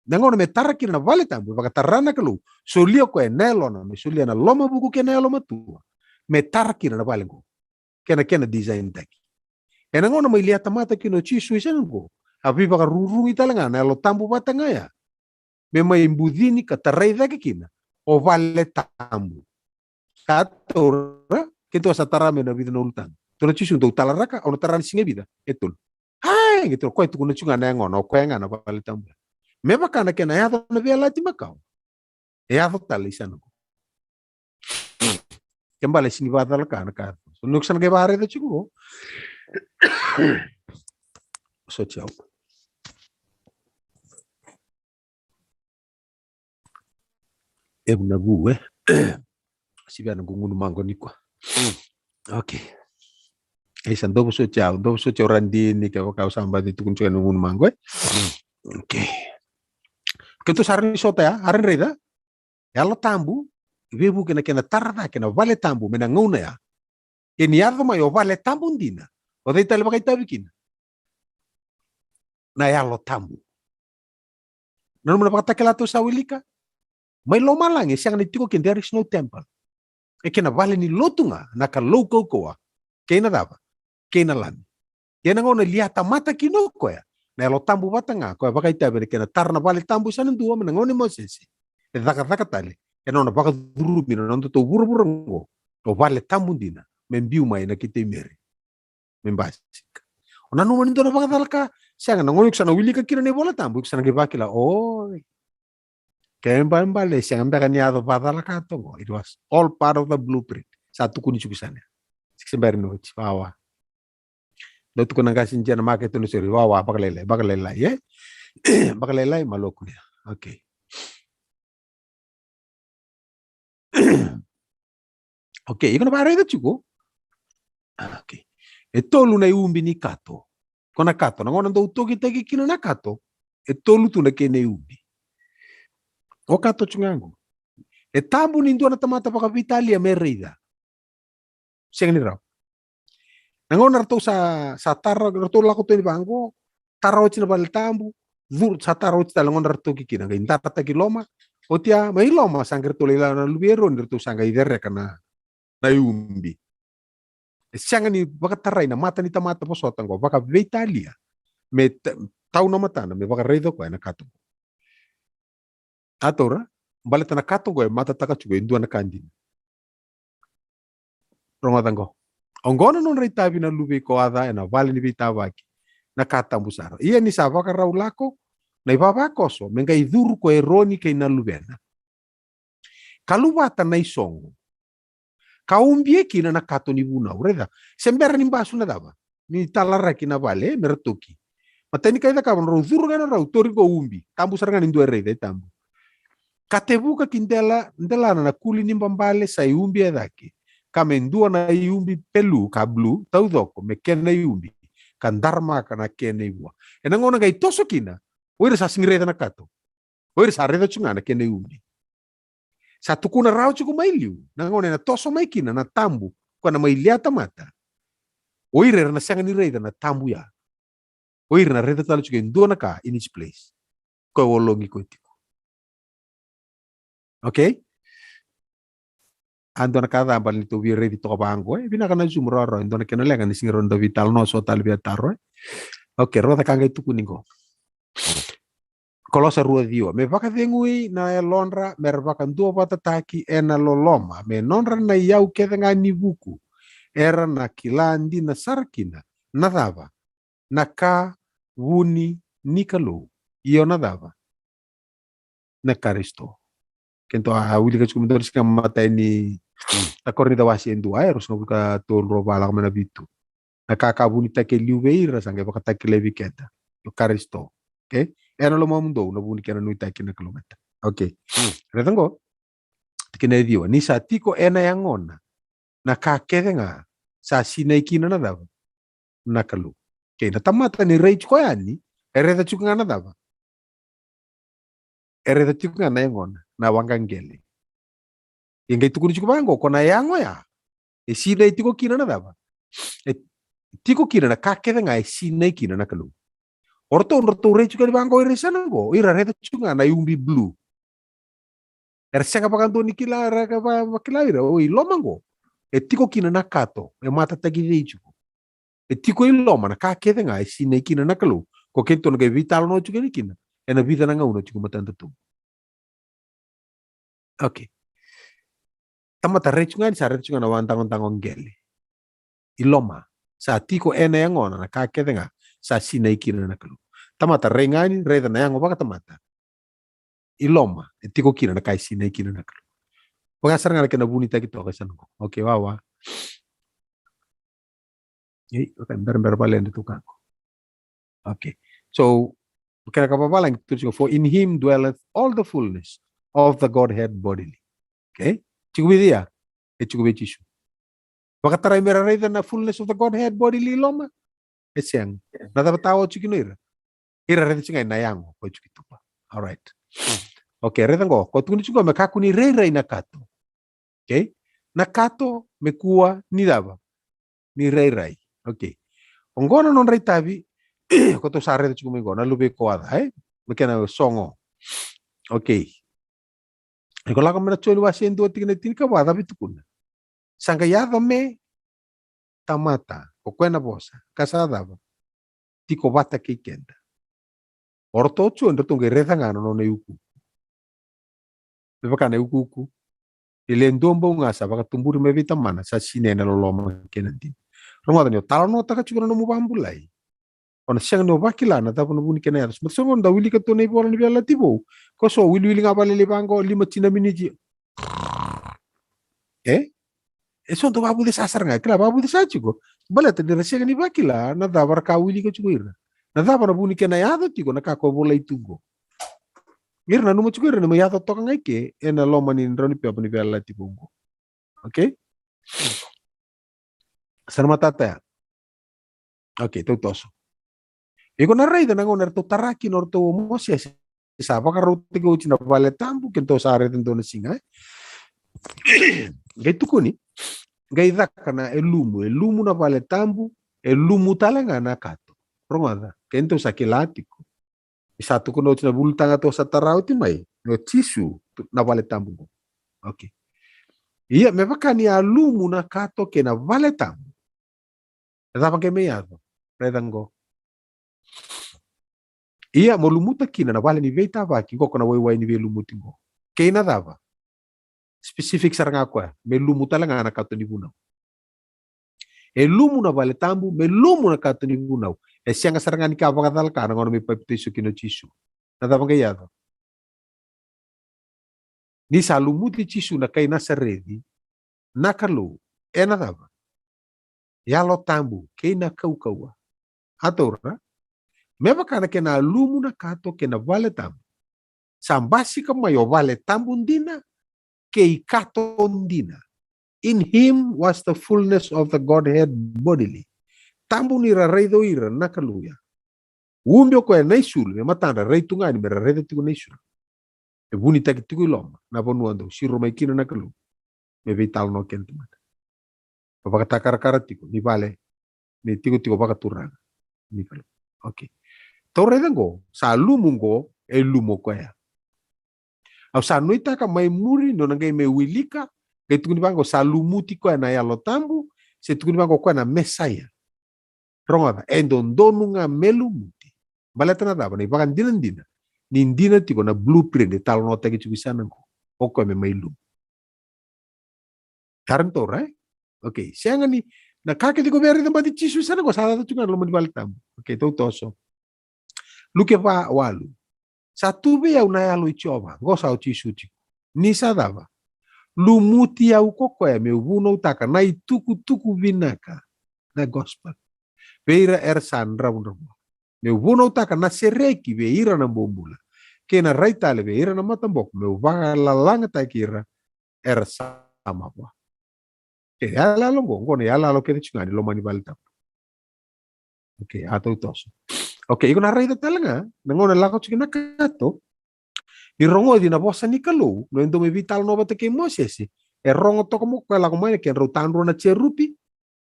Na gauna me tara kina na vale tabu, vakatara na Kalou, solia o koya na Yalona me solia na lomavuku kei na yalomatua, me tara kina na vale qo. Kena, kena design taki. Ena gauna mai lia tamata kina o Jisu i sega qo, a veivakarurugi tale ga na Yalo Tabu vata ga ya me mai bucini ka tarai cake kina o vale tabu. Ka taura, keitou sa tara mai na vica na ulutaga. Tou na Jisu dou talaraka, au na tara ni siga vica, e tolu. Ai, keitou koya tukuna tiko ga na yagona, o koya ga na vale tabu. Me vaka na kena yaco na veiyalayalati makawa. E yaco tale i sana qo. Ke bale sigi vakacalaka na ka. So, nuku sana qai vakaraica tiko qo. So, ciao. E vuna vu, e. Sivia na gugunu mago ni kua. Okay. E sa dovo so ciao, dovo so ciao radi ni ke vaka sa baci tukuni ciao na gugunu mago, e. Okay. Keitou sa raica sota ya, a raica. Yalo tabu, veivuke na kena tara cake na vale tabu, me na gauna ya. E ni yaco mai o vale tabu dina. O cei tale vakaitavi kina? Na yalo tabu. Na numa na vakatakila tou sa wilika. Mai lomalagi, e sega ni tiko kina, there is no temple. E kena vale ni lotu ga, na Kalou kaukauwa. Kei na cava? Kei na Lami. Ia na gauna lia tamata kina o koya. Na yalo tabu vata ga, koya vakaitavi na kena tara na vale tabu sa na dua, me na gauna i Mosese. E cakacaka tale. E na nona vakacurumi, na noda tou vuravura qo. O vale tabu dina. Me biu mai na keitou Meri. Me basika. O nanuma ni dua na vakacalaka, sega na gauna iko sa na wilika kina na iVola Tabu, iko sa na qai vakila, oi. Ke bale, bale, sega beka ni yaco vakacalaka toqo. It was all part of the blueprint. Sa tukuni tiko sana. Six beri no oti, wawa. Dou tukuna qasi jia na market no seri, wawa, vakalailai, vakalailai, e? Vakalailai, malua kune. Okay. Okay, iko na vakaraica tiko. Okay. E tolu na iubi ni kato. Ko na kato, na gauna dou tokitaki kina na kato, e tolu tu na kena iubi. O kato tiko ga qo. E tabu ni dua na tamata vakaveitalia me raica. Sega ni rawa. Na gauna ratou sa, sa tara, ratou lako tu ni vaqo, tara oti na vale tabu, curu, sa tara oti tale gauna ratou ki kina, qai darataki loma, oti ya, mai loma, sa qai ratou lai la na luve i Eroni, ratou sa qai cereka na, na iubi. E sega ni vakatarai na mata ni tamata vosota qo, vakaveitalia, me ta-, tau na matana, me vakaraica koya na kato. A taura, baleta na kato qo e matataka tiko e dua na ka dina. Rogoca qo. Oqo na nodra itavi na luve i Koaca ena vale ni veitavaki, na ka tabu sara. Ia ni sa vakarau lako na ivavakoso, me qai curu ko Eroni kei na luvena. Ka luvata na isogo. Ka ubia kina na kato ni vunau. Raica, se bera ni basu na cava? Ni talaraki na vale, me ra toki. Matai ni ka e cakava, na rau curu ga na rau, tori qo ubi. Tabu sara ga ni dua e raica, e tabu. Ka tevuka ki dela, delana na kuli ni babale sa iubi e cake. Ka me dua na iubi pelu, ka blu, taucoko, me kena iubi. Ka daramaka na kena ivua. Ena gauna qai toso kina, o ira sa sigi raica na kato. O ira sa raica tiko ga na kena iubi. Sa tukuna rawa tiko mai liu, na gauna ena toso mai kina na tabu, koya na mai lia tamata. O ira era na sega ni raica na tabu ya. O ira na raica tale tiko e dua na ka in its place. Koya o logi koya tiko. Okay? A dua na ka ca bale ni tou via raici toka vaqo, e vinaka na Zoom rawarawa, e dua na kena leqa ni sega ni rawa ni da veitalanoa so tale via taro, e. Okay, rogoca ka qai tukuni qo. Kolosa rua ciwa, me vakacegui na yalodra, me ra vakaduavatataki ena loloma, me nodra na iyau kece ga ni vuku, era na kila dina sara kina, na cava? Na ka vuni ni Kalou. Io na cava? Na Karisito. Keitou a wilika tiko me dua na siga matai ni, na Korinica wase e dua, e, ruasagavulu ka tolu, rua va lako mai na vitu. Na ka ka vunitaki e liu vei ira sa qai vakatakilai vei keda. Io Karisito. Okay? Ena lomamudou na vu ni kena nuitaki na Kalou. Okay. Raica qo. Tikina e ciwa. Ni sa tiko ena yagona na ka kece ga sa sinai kina na cava? Na Kalou. Kei na tamata ni rai tiko yani, e raica tiko ga na cava? E raica tiko ga na yagona, na waqaqele. E qai tukuni tiko vaqo, ko na yago ya e sinai tiko kina na cava? E tiko kina na ka kece ga e sinai kina na Kalou. O ratou, ratou rai tiko yani vaqo, ira i sana qo, ira raica tiko ga na iubi blue. Era sega vakadua ni kila, era ka va-, vakila ira, o i loma qo. E tiko kina na kato, e matataki cei tiko? E tiko i loma na ka kece ga e sinai kina na Kalou. Ko keitou na qai veitalanoa tiko yani kina ena vica na gauna tiko matadatou. Okay. Tamata rai tu ga ni sa rai tu ga na wadagodago qele i loma. Sa tiko ena yagona na ka kece ga sa sinai kina na Kalou. Tamata rai ga ni raica na yago vakatamata i loma e tiko kina na ka e sinai kina na Kalou. Vaka sara ga na kena vunitaki toka e sa na qo. Okay, wawa. Ei, okay, berabera vale de tu kako. Okay. So, kena ka vavalagi tu tiko, "For in him dwelleth all the fullness of the Godhead bodily." Okay? Tiko vei cei? E tiko vei Jisu. Vakatarai me ra raica na fullness of the Godhead bodily i loma? E sega. Na cava tao tiko kina ira? Ira raica tiko ga na yago ko tiko i tuba. All right. Okay, raica qo. Ko tukuni tiko me kakua ni rairai na kato. Okay? Na kato me kua ni cava? Ni rairai. Okay. Oqo na nodra itavi, ko tou sa raica tiko mai qo, na luve i koaca, e? Me kena sogo. Okay. Iko lako mai na Joni wase e dua tikina e tinikava, cava e tukuna? Sa qai yaco me tamata, ko koya na vosa, ka sa cava? Tiko vata kei keda. O ratou o Joni, ratou qai raica ga na nona iukuuku. Me vaka na iukuuku. E le dua bau ga sa vakatuburi mai vei tamana, sa sinai ena loloma kei na dina. Rogoca ni o talanoataka tiko na nomu vakabulai, o na sega ni o vakila na cava na vu ni kena yaco. Sa mata sega ni da wilika tu na ivola ni Veiyalayalati Vou. Ko so wiliwili ga vakalailai vaqo, lima, tini na miniti. E? E so dau vakavucesa sara ga, kila, vakavucesa tiko. Baleta ni ra sega ni vakila na cava ra ka wilika tiko ira. Na cava na vu ni kena yaco tiko na ka ko volai tu qo. Ira nanuma tiko ira ni mai yaco toka ga i ke ena loma ni drau ni pepa ni Veiyalayalati Vou qo. Okay? Sa na matata ya. Okay, tou toso. Iko na raica na gauna eratou tara kina o ratou o Mosese, sa vakarautaki oti na vale tabu, kedatou sa raica dua na siga, e? Qai tukuni, qai caka na elumu, elumu na vale tabu, elumu tale ga na kato. Rogoca, kedatou sa kila tiko. Ni sa tukuna oti na ulutaga tou sa tara oti mai, o Jisu, tu, na vale tabu qo. Okay. Ia, me vaka ni a lumu na kato kei na vale tabu. E cava qai mai yaco? Raica qo. Ia, mo lumuta kina na vale ni veitavaki qo, ko na waiwai ni veilumuti qo. Kei na cava? Specific sara ga koya, me lumu tale ga na kato ni vunau. E lumu na vale tabu, me lumu na kato ni vunau. E sega sara ga ni ka vakacalaka na gauna me papitaiso kina o Jisu. Na cava qai yaco? Ni sa lumuti Jisu na kai Nasareci na Kalou, ena cava? Yalo Tabu kei na kaukauwa. A taura, me vaka na kena lumu na kato kei na vale tabu. Sa basika mai o vale tabu dina kei kato dina. In him was the fullness of the Godhead bodily. Tabu ni ra raica o ira na Kalou ya. Ubi o koya na isulu, me matadra rai tu ga ni me ra raica tiko na isulu. E vunitaki tiko i loma na vanua dau siro mai kina na Kalou me veitalanoa kei na tamata. Ka vakatakarakara tiko ni vale ni tikotiko vakaturaga ni Kalou. Okay. Tou raica qo, sa lumu qo, e lumu o koya. Au sa nuitaka mai muri ni o na qai mai wilika, qai tukuni vaqo sa lumuti koya na Yalo Tabu, se tukuni vaqo koya na Mesaia. Rogoca, e dodonu ga me lumuti. Baleta na cava? Na ivakadinadina ni dina tiko na blueprint e talanoataki tiko i sana qo. O koya me mai lumu. Tara ni taura, e? Okay, sega ni, na ka kece ko via raica bati Jisu i sana qo, sa yaco tiko ga na loma ni vale tabu. Okay, tou toso. Luke va, walu. Sa tu vei au na Yalo i Jiova, qo sa o Jisu tiko. Ni sa cava? Lumuti au ko koya meu vunautaka na itukutuku vinaka, na gospel, vei ira era sa dravudravua. Meu vunautaka na sereki vei ira na bobula, kei na rai tale vei ira na mataboko, meu vakalalagataki ira era sa mavoa. E, yaloyalo qo, qo na yaloyalo kece tiko ga ni loma ni vale tabu. Okay, a tou toso. Okay, iko na raica tale ga na gauna e lako tiko na kato, ni rogoci na vosa ni Kalou, na e dau mai veitalanoa vata kei Mosese, e rogo toka mo koya, lako mai na kedrau tadrua na jerupi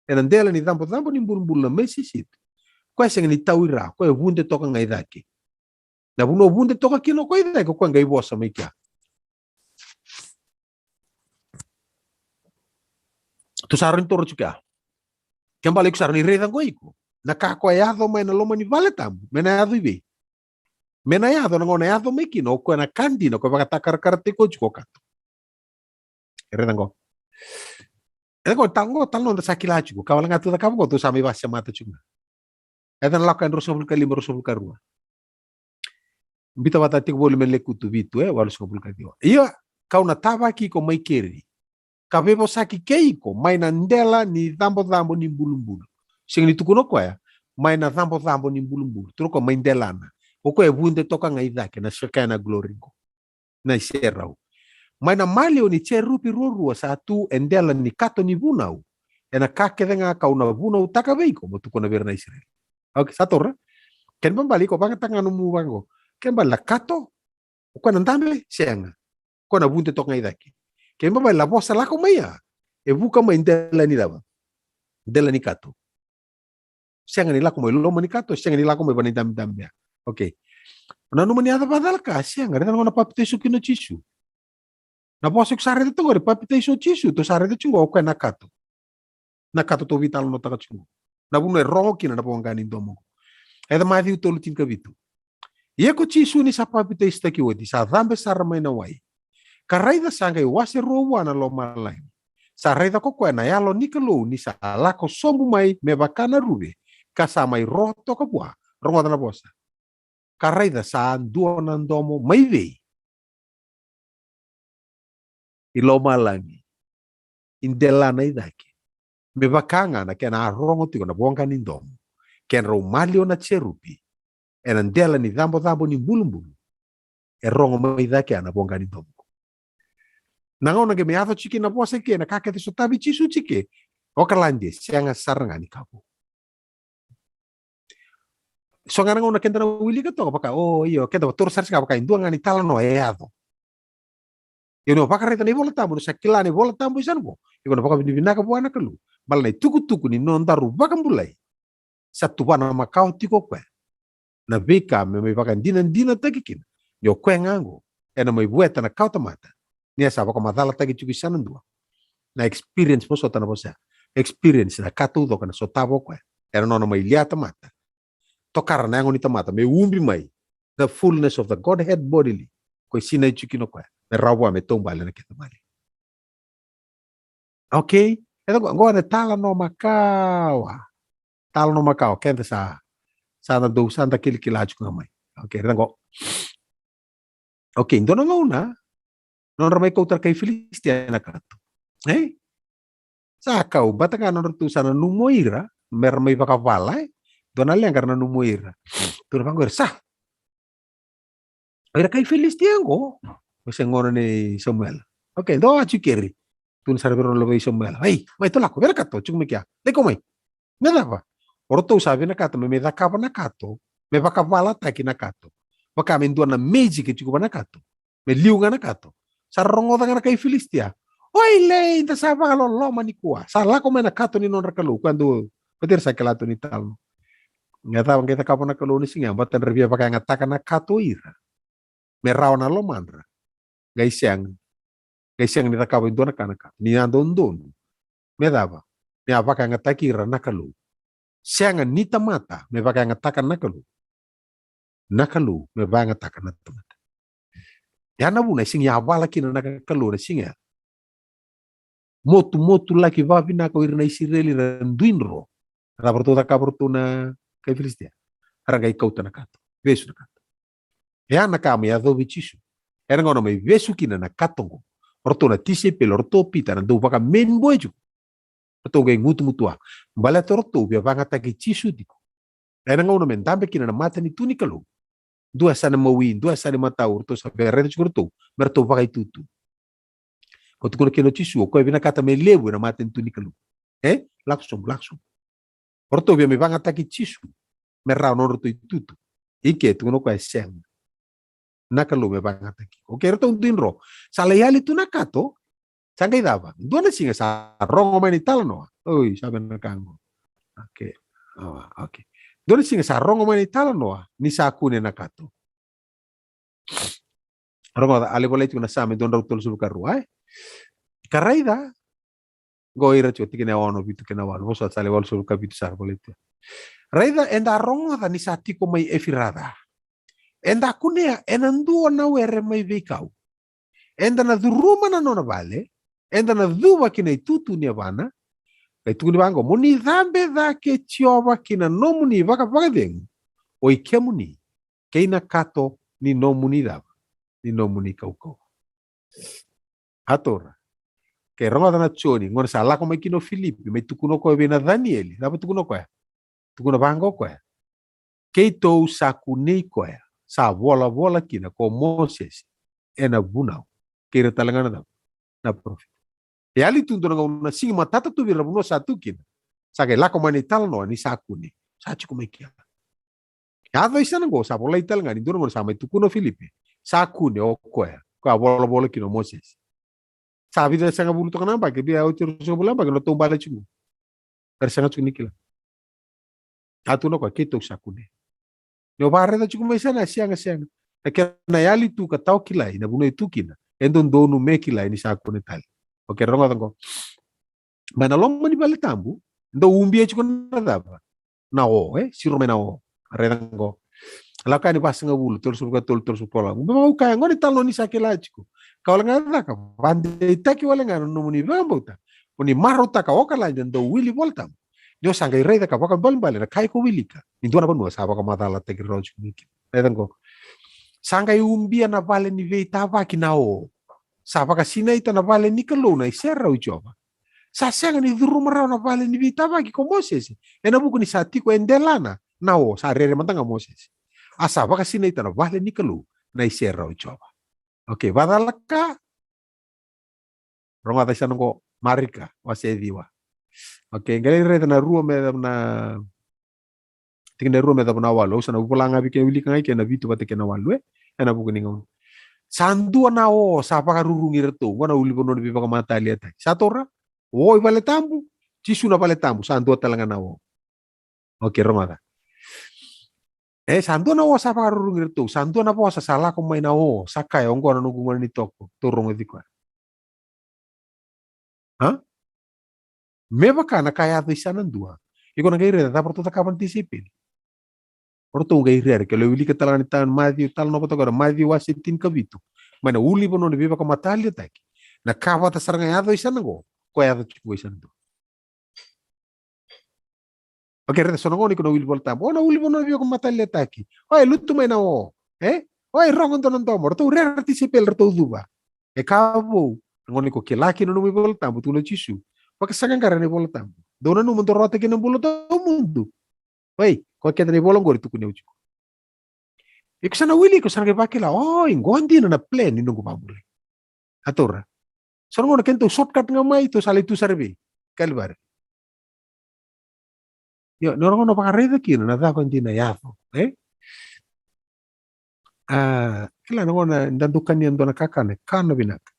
ena dela ni cabocabo ni bulubulu na mai sisitu. Koya sega ni tau i ra, koya e vude toka ga i cake. Na vanua vude toka kina o koya i cake, o koya qai vosa mai kea. Tou sa raica toro tiko ya. Ke bale iko sa raica qo iko, na ka koya yaco mai na loma ni vale tabu, me na yaco i vei? Me na yaco na gauna yaco mai kina o koya na ka dina, o koya vakatakarakara tiko tiko o kato. E raica qo. E qo, tala qo, tala noda sa kila tiko. Ka wale ga tu cakava qo, tu sa mai vasemata tiko ga. E da na lako e ruasagavulu ka lima, ruasagavulu ka rua. Bita vata tiko voli me Lekutu vitu, e, walusagavulu ka ciwa. Ia, kau na tavaki iko mai keri. Ka veivosaki kei iko, mai na dela ni cabocabo ni bulubulu. Sega ni tukuna o koya, mai na cabocabo ni bulubulu. Tukuna o koya mai delana. O koya e vude toka ga i cake, na Shekinah glory qo. Na iserau. Mai na maliwa ni jerupi ruarua sa tu e dela ni kato ni vunau. Ena ka kece ga kau na vunautaka vei iko, mo tukuna vei ira na Isireli. Okay, sa taura. Kena ibalebale iko vagataka ga nomu vaqo. Kena ibalebale na kato, o koya na dabe, sega. O koya na vude toka ga i cake. Kena ibalebale na vosa lako mai ya, e vuka mai dela ni cava? Dela ni kato. Sega ni lako mai loma ni kato, sega ni lako mai vana i dabedabe ya. Okay. Na numa ni yaca vacala ka, sega, raica na gauna papitaiso kina o Jisu. Na vosa iko sa raica toka qori, papitaiso o Jisu, tou sa raica tiko qo, o koya na kato. Na kato tou veitalanoataka tiko qo. Na vanua e rogo kina na voqa ni domo qo. Yaca Maciu tolu tinikavitu. Ia ko Jisu ni sa papitaisotaki oti, sa cabe sara mai na wai. Ka raica sa qai wase rua vua na lomalagi. Sa raica ko koya na Yalo ni Kalou ni sa lako sobu mai me vaka na ruve, ka sa mai ro toka vua, rogoca na vosa. Ka raica sa dua na domo mai vei? I lomalagi. I delana i cake. Me vaka ga na kena a rogo tiko na voqa ni domo. Kedrau maliwa na jerupi. Ena dela ni cabocabo ni bulubulu. E rogo mai cake ya na voqa ni domo. Na gauna qai me yaco tiko na vosa ke, na ka kece sotavi Jisu tiko. O kaladi, sega sara ga ni ka vou. So ga na gauna keda na wilika toka vaka, o io, keda vatora sara sega vaka, e dua ga ni talanoa e yaco. Ia ni o vakaraica na iVola Tabu, ni sa kila na iVola Tabu i sana vo. Iko na vakavinavinaka vua na Kalou. Bala na itukutuku ni nodaru vakabulai. Sa tuvana makawa tiko o koya. Na veika me mai vakadinadinataki kina. Ni o koya ga qo. Ena mai vueta na kawatamata. Ni a sa vakamacalataki tiko i sana dua. Na experience vosota na vosa. Experience na ka taucoko na sotava o koya. Ena nona mai lia tamata. Tokara na yago ni tamata. Me ubi mai. The fullness of the Godhead bodily. Ko e sinai tiko kina o koya. Me rawa vua me taubale na kena maliwa. Okay. E qo, qo na talanoa makawa. Talanoa makawa. Keda sa, sa da dou, sa da kilikila tiko ga mai. Okay, raica qo. Okay, dua na gauna. Nodra mai kauta na kai Filisitia na kato. Ei? Sa kau, baleta ga nodratou sa nanuma o ira, mera mai vakavala, e? Dua na leqa ra nanuma o ira. Tukuna vaqo o ira, sa. O ira kai Filisitia qo. O se gone nei Samuela. Okay, dou a tiko keri. Tukuna sara vei rau na luvei Samuela. Ei, mai tou lako, vei na kato, tiko mai kea. Lai kau mai. Me cava? O ratou sa vinakata me, me cakava na kato, me vakavalataki na kato. Vaka me dua na magic e tiko va na kato. Me liu ga na kato. Sa rogoca ga na kai Filisitia. Oi lei, da sa vakaloloma nikua. Sa lako mai na kato ni nodra kalou. Koya dou, koya dou sa kila tu ni talo. Qai cava, qai cakava na Kalou ni siga, baleta dra via vakayagataka na kato o ira. Me rawa na lomadra. Qai sega. Qai sega ni cakava e dua na ka na kato. Ni a dodonu. Me cava? Me a vakayagataki ira na Kalou. Sega ni tamata me vakayagataka na Kalou. Na Kalou me vakayagataka na tamata. Ya na vuna e sega ni yavala kina na Kalou na siga ya. Motumotu laki vavinaka o ira na Isireli ra dui dro. Cava ratou cakava ratou na kai Filisitia? Ra qai kauta na kato. Vesu na kato. E a na ka mai yacovi Jisu. Era gauna mai vesu kina na kato qo. O ratou na tisaipeli, o ratou Pita, na dau vaka main boy tiko. Ratou qai gutugutua. Baleta o ratou via vagataki Jisu tiko. Ena gauna me dabe kina na matanitu ni Kalou. Dua sa na mawi, dua sa na matau, ratou sa via raica tiko ratou. Me ratou vakaitutu. Ko tukuna kina o Jisu, o koya vinakata me levu ena matanitu ni Kalou. E? Lako sobu, lako sobu. O ratou via me vagataki Jisu. Me rawa na nodratou itutu. Ike, tukuna o koya e sega. Na Kalou me vagataki. Okay, ratou dui dro. Sa lai yali tu na kato. Sa qai cava? Dua na siga sa rogo mai na italanoa. Oi, sa vei na ka qo. Okay. Awa, okay. Dua na siga sa rogo mai na italanoa, ni sa kune na kato. Rogoca, a lai volai tiko na Same dua drau tolusagavulu ka rua, e? Ka raica, qo ira tiko tikina e ono, vitu kei na walu, vosota, sa lai walusagavulu ka vitu sara, volai tiko. Raica, eda rogoca ni sa tiko mai Efirata. Eda kunea, ena dua na were mai veikau. Eda na curuma na nona vale, eda na cuva ki na itutu ni yavana. Qai tukuni vaqo: Mo ni cabe cake, Jiova, ki na nomuni vakavakacegu, oi kemuni, kei na kato ni nomuni cava? Ni nomuni kaukauwa. A taura. Ke rogoca na Joni, gauna sa lako mai kina o Filipi, mai tukuna o koya vei Nacanieli. Cava tukuna o koya? Tukuna vaqo o koya: Keitou sa kunei koya sa volavola kina ko Mosese ena vunau, kei ira tale ga na cava? Na parofita. E yali tu dua na gauna, sega ni matata tu vei ira na vanua sa tu kina. Sa qai lako mai na italanoa ni sa kune. Sa tiko mai kea. Yaco i sana qo, sa volai tale ga ni dua na gauna sa mai tukuna o Filipi, sa kune o koya ko a volavola kina o Mosese. Sa vica sagavulu toka na yabaki, via oti ruasagavulu na yabaki, na taubale tiko. Era sega tiko ni kila. A tukuna o koya: Keitou sa kune. Ni o vakaraica tiko mai sana, sega, sega. Na kena yali tu ka tawa kilai na vanua e tu kina, e dodonu me kilai ni sa kune tale. Okei, rogoca qo. Mai na loma ni vale tabu, dau ubia tiko na cava? Na o, e? Siro mai na o. Raica qo. Lako Yani vasagavulu, tolusagavulu ka tolu, tolusagavulu ka walu. Meu kaya, gone, talanoa ni sa kila tiko. Ka wale ga caka, vadeitaki wale ga na nomuni vakabauta. Mo ni marautaka o Kaladi na dauwili Vola Tabu. Ni o sa qai raica ka vakaibalebale na ka iko wilika. Ni dua na vanua sa vakamacalataki rawa tiko mai kina. Raica qo. Sa qai ubia na vale ni veitavaki na o. Sa vakasinaita na vale ni Kalou na iserau i Jiova. Sa sega ni curuma rawa na vale ni veitavaki ko Mosese, ena vuku ni sa tiko e delana na o, sa rere mada ga Mosese. A sa vakasinaita na vale ni Kalou na iserau i Jiova. Okei, Vacalaka. Rogoca i sana qo, Marika, wase ciwa. Okei, qai lai raica na rua me yacova na, tikina e rua me yacova na walu. Au sa na vola ga vei kemuni, wilika ga i ke na vitu vata kei na walu, e? Ena vuku ni gauna. Sa dua na o sa vakarurugi iratou, qo na ulunivanua ni veivakamataliataki. Sa taura, o i vale tabu, Jisu na vale tabu, sa dua tale ga na o. Okei, rogoca. E, sa dua na o sa vakarurugi iratou, sa dua na vosa sa lako mai na o, sa kaya, oqo na noqu gone ni toko, tou rogoci koya. A? Me vaka na ka yaco i sana dua. Iko na qai raica cava ratou cakava na tisaipeli. O ratou qai rere, ke lai wilika tale ga ni ta-, Maciu, talanoa vata koya, Maciu wase tinikavitu. Mai na ulunivanua ni veivakamataliataki. Na ka vata sara ga yaco i sana qo, ko yaco tiko i sana dua. Okei, raica, so na gauna iko na wili Vola Tabu. O na ulunivanua ni veivakamataliataki. O, e lutu mai na o. E? O, e rogo dua na domo. Ratou rere na tisaipeli, ratou cuva. E ka vou. Na gauna iko kila kina na nomu iVola Tabu, tukuna o Jisu. Vakasaqaqara na iVola Tabu. Dou nanuma, dou rawata kina na bula tawamudu. Oi, ko keda na ivola qori tukuni au tiko. Iko sa na wili, iko sa na qai vakila, o, i qo dina na plan ni noqu vakabulai. A taura. So na gauna kedatou shortcut ga mai, tou sa lai tu sara vei Kalivari. Io, na gauna vakaraica kina na cava dina yaco, e? A, kila na gauna da dau kania dua na kakana, kana vinaka.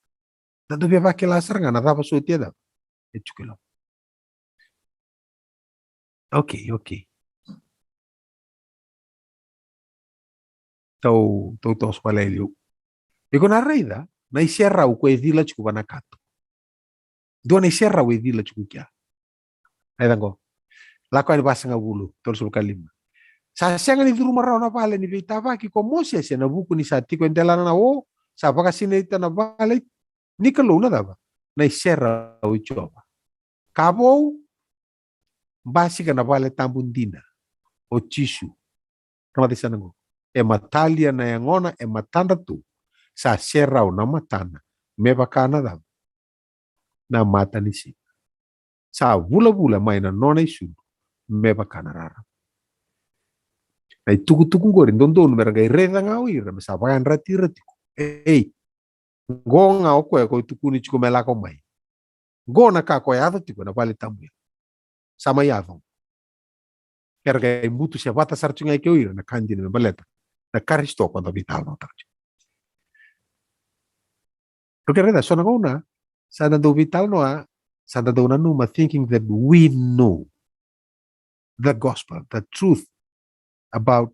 Da dau via vakila sara ga na cava soti e cava. E tiko i loma. Okei, okei. Tou, tou toso vale e liu. Iko na raica na iserau ko e cila tiko va na kato. Dua na iserau e cila tiko kea. Raica qo. Lako Yani vasagavulu, tolusagavulu ka lima. Sa sega ni curuma rawa na vale ni veitavaki ko Mosese, ena vuku ni sa tiko e delana na o, sa vakasinaita na vale ni Kalou na cava? Na iserau i Jiova. Ka vou, basika na vale tabu dina, o Jisu. Rogoca i sana qo. E matalia na yagona e matadratou, sa serau na matana me vaka na cava? Na mata ni siga. Sa vulavula mai na nona isulu me vaka na rarama. Na itukutuku qori dodonu me ra qai raica ga o ira, me sa vakayadrati ira tiko. Ei, qo ga o koya ko tukuni tiko me lako mai. Qo na ka ko yaco tiko ena vale tabu ya. Sa mai yaco. Era qai butu se vata sara tiko ga i ke o ira na ka dina me baleta na Karisito ko da veitalanoataka tiko. Okei, raica, so na gauna sa da dau veitalanoa, sa da dau nanuma thinking that we know the gospel, the truth about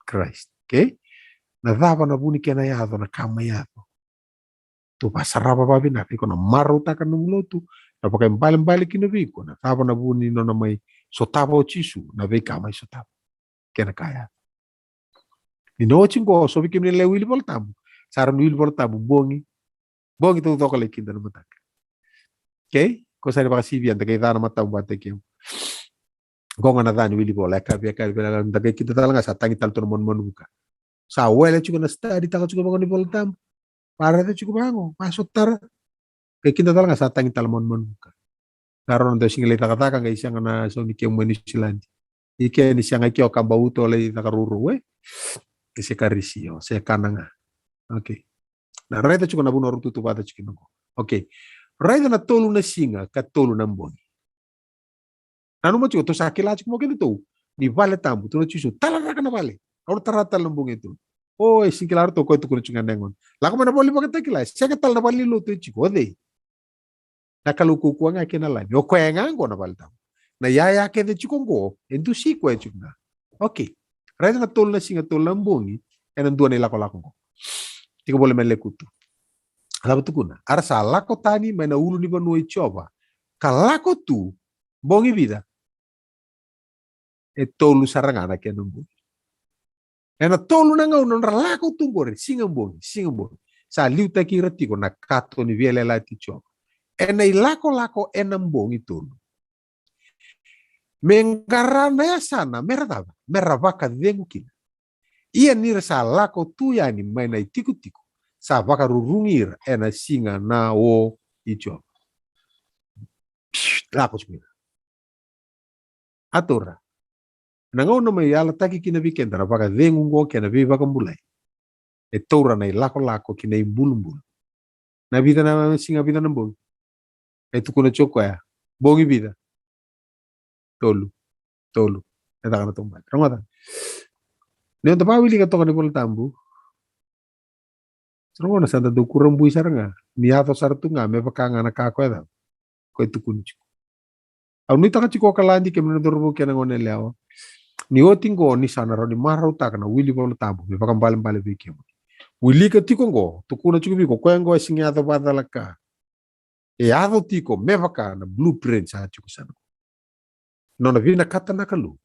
Christ. Okei? Na cava na vu ni kena yaco na ka mai yaco. Tou vakasarava vakavinaka, iko na marautaka na nomu lotu, na vakaibalebale kina vei iko na cava na vu ni nona mai sotava o Jisu na veika mai sotava. Kena ka yaco. Ni na oti qo, so vei kemuni na lai wili Vola Tabu, sa rawa ni wili Vola Tabu bogi. Bogi taucoko, lai kida na mataka. Okay? Ko sa ni vakasivia, da qai ca na matamu vata kei au. Qo ga na ca ni wili vola, e ka via ka via da qai kida tale ga sa tagi tale tu na manumanu vuka. Sa wele tiko na study taka tiko vaqo ni Vola Tabu. Varaica tiko vaqo, vasotara. Qai kida tale ga sa tagi tale manumanu vuka. Ka rau na dau sigi lai cakacaka qai sega na sau ni kemu mai Niusiladi. I ke ni sega i ke o kaba uto lai caka rourou e. Ke se karisi o se kana ga. Okay. Na raica tiko na vuna rututu vata tiko na qo. Okay. Raica na tolu na siga ka tolu na bogi. Nanuma tiko, tou sa kila tiko mo keda tou ni vale tabu, tou na Jisu tala raka na vale. Au na tara tale na bogi e tolu. O e sigi kila ratou koya tukuna tiko ga na yagona. Lako mai na vale vakatakila, sega tale na vale ni lotu e tiko, o cei? Na Kalou kaukauwa ga kei na Lami. O koya ga qo na vale tabu. Na yaya kece tiko qo e dusi koya tiko ga. Okay. Raica na tolu na siga tolu na bogi ena dua na ilakolako qo. Tiko vole me lekutu. Cava tukuna? A ra sa lako tani mai na ulu ni vanua i Jiova ka lako tu bogi vica? E tolu sara ga na kena bogi. Ena tolu na gauna nodra lako tu qori, siga bogi, siga bogi. Sa liutaki ira tiko na kato ni veiyalayalati i Jiova. Ena ilakolako ena bogi tolu. Me qara na yasana, me ra cava? Me ra vakacegu kina. Ia ni ra sa lako tu yani mai na itikotiko, sa vakarurugi ira ena siga na o i Jiova. Psh, lako tiko ira. A taura. Na gauna mai yalataki kina vei keda na vakacegu qo kei na veivakabulai. E taura na ilakolako ki na ibulubulu. Na vica na siga, vica na bogi? E tukuna tiko koya. Bogi vica? Tolu. Tolu. E caka na taubale. Rogoca. Ni o da vakawilika toka na iVola Tabu. Sa rogoca, sa da dau kurabui sara ga. Ni yaco sara tu ga me vaka ga na ka koya cava? Koya tukuni tiko. Au nuitaka tiko o Kaladi, kemuni na cauravou kei na gone yalewa, ni oti qo ni sa na rawa ni marautaka na wili Vola Tabu me vakaibalebale vei kemuni. Wilika tiko qo, tukuna tiko vei iko, koya qo e sega ni yaco vakacalaka. E yaco tiko me vaka na blueprint sa tiko sa na qo. Nona vinakata na Kalou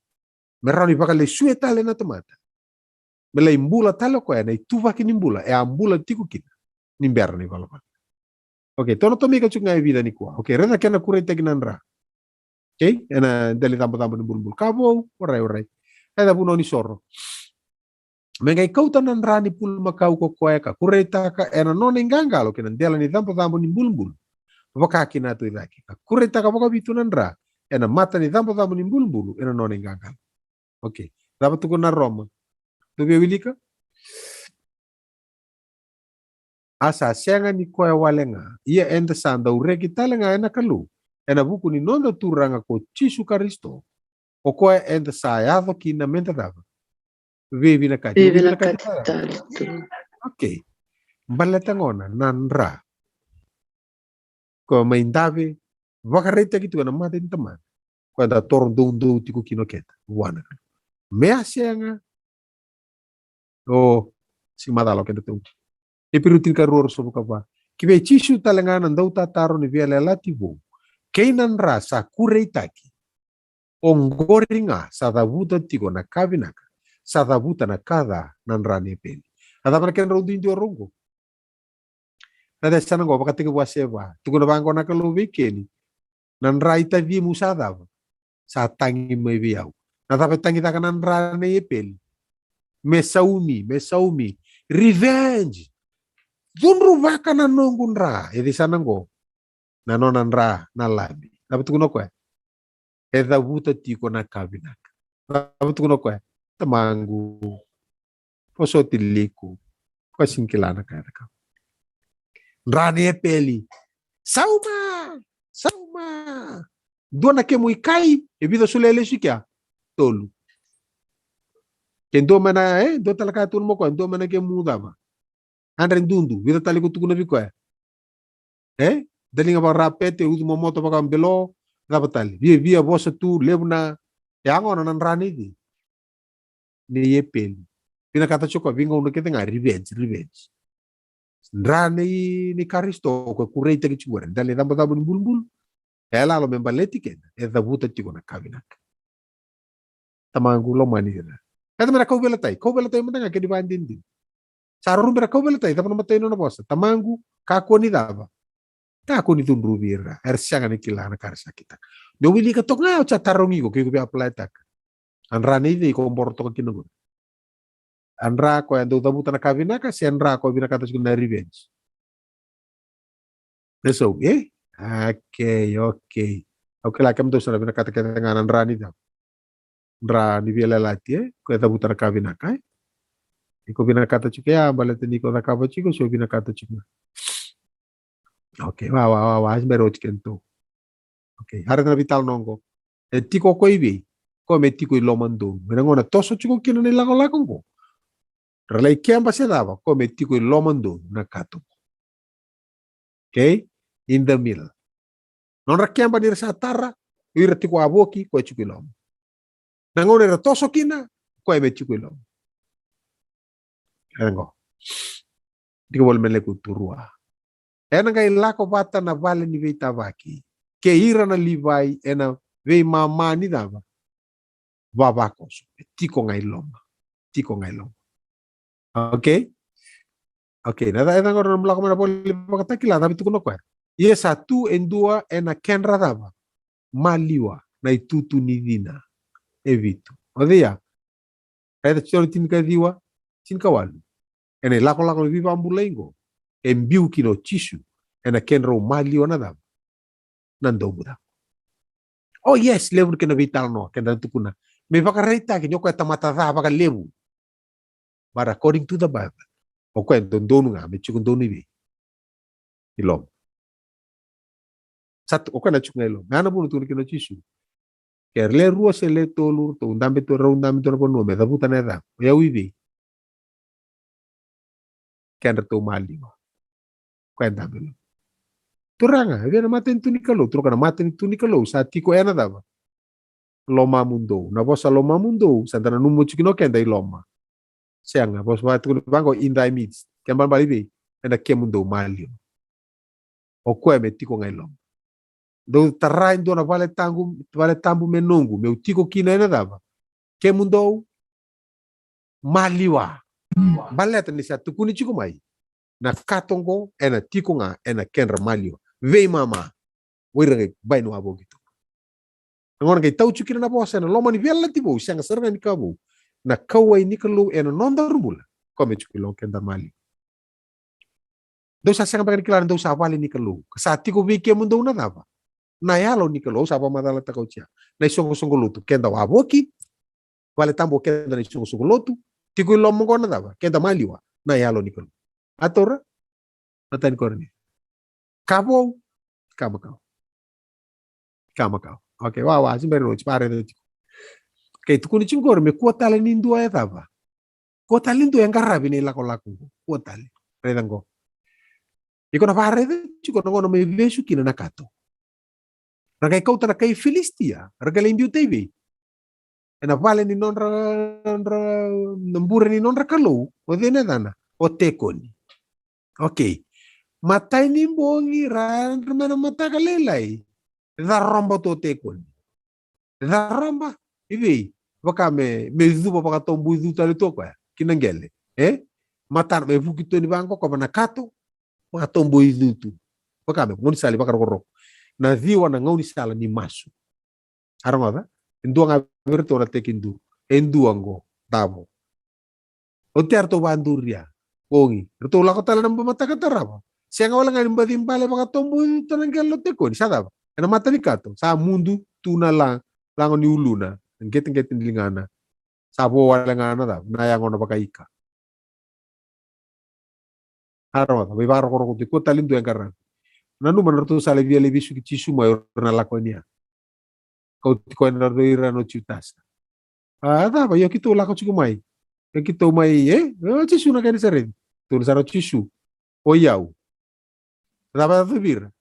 me rawa ni vakalesui tale na tamata. Me lai bula tale o koya na ituvaki ni bula e a bula tiko kina ni bera na ivalavala. Okay, tou na tomika tiko ga e vica nikua. Okay, raica na kena kureitaki na dra. Okay, ena dela ni cabocabo ni bulubulu. Ka vou, orait, orait. Raica vunau ni soro. Me qai kauta na dra ni pulumakau ko koya ka kureitaka ena nona iqaqalo ki na dela ni cabocabo ni bulubulu, vaka ki na tu i cake. Ka kureitaka vakavitu na dra ena mata ni cabocabo ni bulubulu ena nona iqaqalo. Okay. Cava tukuna na Roma? Dou via wilika? A sa sega ni koya wale ga, ia eda sa dau reki tale ga ena Kalou ena vuku ni noda Turaga ko Jisu Karisito. O koya eda sa yaco kina meda cava? Veivinakati. Veivinakati tale tu. Okay. Baleta gona na dra ko mai dave, vakaraitaki tiko ena mata ni Tamana. Ko eda toro doudou tiko kina o keda vua na Kalou. Me a sega. O, si macala o keda tou. Iperiu tinikarua, ruasagavulu ka va. Ki vei Jisu tale ga na dautataro ni veiyalayalati vou kei na dra sa kureitaki. Oqori ga sa cavuta tiko na ka vinaka, sa cavuta na ka ca na dra ni Epeli. A cava na kedrau duidui o rau qo? Na yasana qo, Vakatekivu wase va. Tukuna vaqo na Kalou vei Keni, na dra i tacimu sa cava? Sa tagi mai vei au. Na cava e tagicaka na dra nei Epeli? Me saumi, me saumi. Revenge. Cudruvaka na noqu dra. E cei sa na qo? Na nona dra na Lami. Cava tukuna o koya? E cavuta tiko na ka vinaka. Cava tukuna o koya? Tamaqu, vosoti liku. Koya sega ni kila na ka e cakava. Dra nei Epeli. Sauma! Sauma! Dua na kemu ikai, e vica solia lesu i kea? Tolu. Ke dua mai na, e, dua tale ka tukuna mai o koya, dua mai na kemu cava? Adre dudu, vica tale ko tukuna vei koya? E? Daliga vakarapete, ucu momoto vakabelo, cava tale? Viavia vosa tu, levu na, e a gona na dra nei cei? Nei Epeli. Vinakata tiko veigauna kece ga, revenge, revenge. Dra nei, nei Karisito, ko e kureitaki tiko qori, dela ni cabocabo ni bulubulu. E lalo me baleti keda, e cavuta tiko na ka vinaka. Tamaqu lomani ira. E cava me na kauveilatai? Kauveilatai mada ga kena ivakadinadina. Sa ruru bera kauveilatai, cava na matai nona vosa? Tamaqu, kakua ni cava? Kakua ni cudruvi ira, era sega ni kila na ka era sa kitaka. Ni o wilika toka ga, o sa tarogi iko, ke iko via apply-taka. A dra nei cei ko boro toka kina qori? A dra ko e dau cavuta na ka vinaka, se a dra ko vinakata tiko na revenge? Eso, e? Okay, okay. Au kila kemudou sa na vinakata kece ga na dra ni cava? Dra ni veiyalayalati, e? Ko e cavuta na ka vinaka, e? Iko vinakata tiko ya, baleta ni ko cakava tiko, so vinakata tiko. Okay, wa, wa, wa, wa, se bera oti kemudou. Okay, a raica na veitalanoa qo. E tiko o koya i vei? Koya me tiko i lomadonu. Ena gauna toso tiko kina na ilakolako qo, ra lai keba se cava, koya me tiko i lomadonu na kato. Okay? In the middle. Nodra keba ni ra sa tara, o ira tiko wavoki, koya tiko i loma. Na gauna era toso kina, koya me tiko i loma. Ena qo. Tiko voli me leku turua. Ena qai lako vata na vale ni veitavaki kei ira na Livai ena veimama ni cava? Vavakoso. E tiko ga i loma. Tiko ga i loma. Okay? Okay, na ca-, e ca qori na lako mai na voli vakatakila, cava e tukuna o koya? Ia sa tu e dua ena kedra cava? Maliwa, na itutu ni cina e vitu. O cei ya? Raica Joni tinikaciwa, tinikawalu. Ena ilakolako ni veivakabulai qo, e biu kina o Jisu ena kedrau maliwa na cava? Na domu cava? Oh yes, levu ni kena veitalanoa keda na tukuna me vakaraitaki ni o koya tamata ca vakalevu. But according to the Bible, o koya e dodonu ga me tiko donu i vei? I loma. Sa tu, o koya na tiko ga i loma. Ya na vuna tukuna kina o Jisu, ke ra le rua se le tolu, ratou dabe tu, rau dabe tu na vanua me cavuta na yacaqu, o yau i vei? Kedratou maliwa. Koya e dabe i loma. Turaga, e vei na matanitu ni Kalou? Turaga, na matanitu ni Kalou sa tiko ena cava? Lomamudou. Na vosa lomamudou sa da nanuma tiko kina o keda i loma. Sega, vosa vakatukuni vaqo, in thy midst. Kena balebale i vei? Ena kemudou maliwa. O koya me tiko ga i loma. Dou tara e dua na vale tabu, vale tabu me noqu, meu tiko kina ena cava? Kemudou maliwa. Baleta ni sa tukuni tiko mai, na kato qo ena tiko ga ena kedra maliwa. Veimama. O ira qai bai ni wavoki tu. Na gauna qai tau tiko kina na vosa ena loma ni veiyalayalati vou, sega sara ga ni ka vou, na kauwai ni Kalou ena nodaru bula, koya me tiko i loma, keda maliwa. Dou sa sega beka ni kila ni dou sa vale ni Kalou, ka sa tiko vei kemudou na cava? Na Yalo ni Kalou. Au sa vakamacalataka oti ya, na isoqosoqo lotu, keda wavoki, vale tabu o keda na isoqosoqo lotu, tiko i loma qo na cava? Keda maliwa, na Yalo ni Kalou. A taura? Na tani Korinica. Ka vou, ka makawa. Ka makawa. Okay, wa, wa, se bera ni oti, vakaraica tiko. Okay, tukuni tiko qori me kua tale ni dua e cava? Kua tale ni dua e qaravi na ilakolako qo. Kua tale. Raica qo. Iko na vakaraica tiko na gauna mai vesu kina na kato. Ra qai kauta na kai Filisitia, ra qai lai biuta i vei? Ena vale ni nodra, nodra, na bure ni nodra kalou, o cei na yacana? O Tekoni. Okay. Matai ni bogi, ra yadra mai na mataka lailai, caroba tu o Tekoni. Caroba i vei? Vaka me, me cuva vakatoboicu tale tu o koya ki na qele. E? Matana me vuki tu yani vaqo, kova na kato, vakatoboicu tu. Vaka me gaunisala ni vakarokoroko. Na ciwa na gaunisala ni masu. A rogoca? E dua ga vei iratou na tekiduru. E dua qo, davo. Oti ya ratou vaduria. Bogi, ratou lako tale na mataka tarava. Sega wale ga ni baci bale vakatoboicu tu na qele o Tekoni. Sa cava? Ena mata ni kato. Sa mudu tu na la-, lago ni uluna, na qeteqete ni ligana. Sa vo wale ga na cava? Na yagona vakaika. A rogoca, mai vakarokoroko tu, kua tale ni dua e qaravi. Nanuma na ratou sa lai via lai vesuki Jisu mai, o ira na lako yani ya. Kauti koya na ira na o Jutasa. A cava, io keitou lako tiko mai. Io keitou mai, e? O Jisu na kai Nasareci. Tukuna sara o Jisu, o yau. Cava e yacovi ira?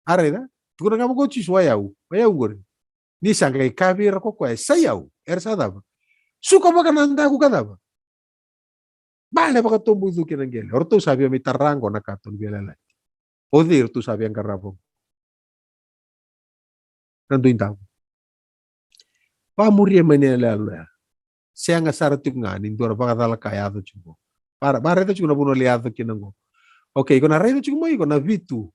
A raica, tukuna ga vaqo o Jisu, o yau, o yau qori. Ni sa qai kaya vei ira ko koya, sa yau, era sa cava? Suka vakanadaku ka cava? Bale vakatoboicu ki na qele. O ratou sa via mai tara qo na kato ni veiyalayalati. O cei ratou sa via qarava? Na dui davo. Vakamuria mai na iyaloyalo ya. Sega sara tiko ga ni dua na vakacalaka e yaco tiko qo. Vaka, vakaraica tiko na vanua e lai yaco kina qo. Okay, iko na raica tiko mai iko na vitu.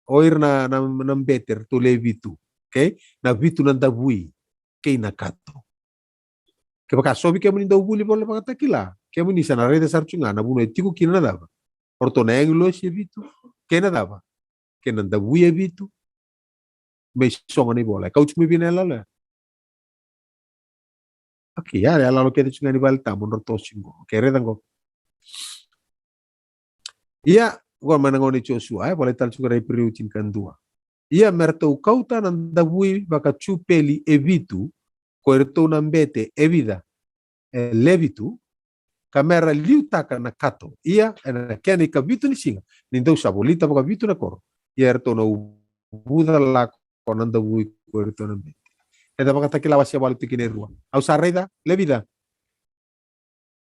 O ira na, na, na bete, eratou le vitu. Okay? Na vitu na davui kei na kato. Kevaka so vei kemuni dau vuli vola vakatakila, kemuni sa na raica sara tiko ga na vanua e tiko kina na cava? O ratou na agilosi e vitu, kei na cava? Kei na davui e vitu. Me sogo na ivola. E kau tiko mai vei na yaloyalo ya. Okay, ya, yaloyalo kece tiko ga ni vale tabu, dro tosi qo. Okay, raica qo. Ia, qo mai na gauna i Josua, e, volai tale tiko ga na Iperiu tinikadua. Ia, me ratou kauta na davui vakajupeli e vitu, ko iratou na bete e vica, e le vitu, ka me ra liutaka na kato. Ia, ena kena ikavitu ni siga, ni dou sa volita vakavitu na koro. Ia, eratou na uvuca lako na davui ko iratou na bete. Eda Vakatakila wase walu tikina e rua. Au sa raica, le vica.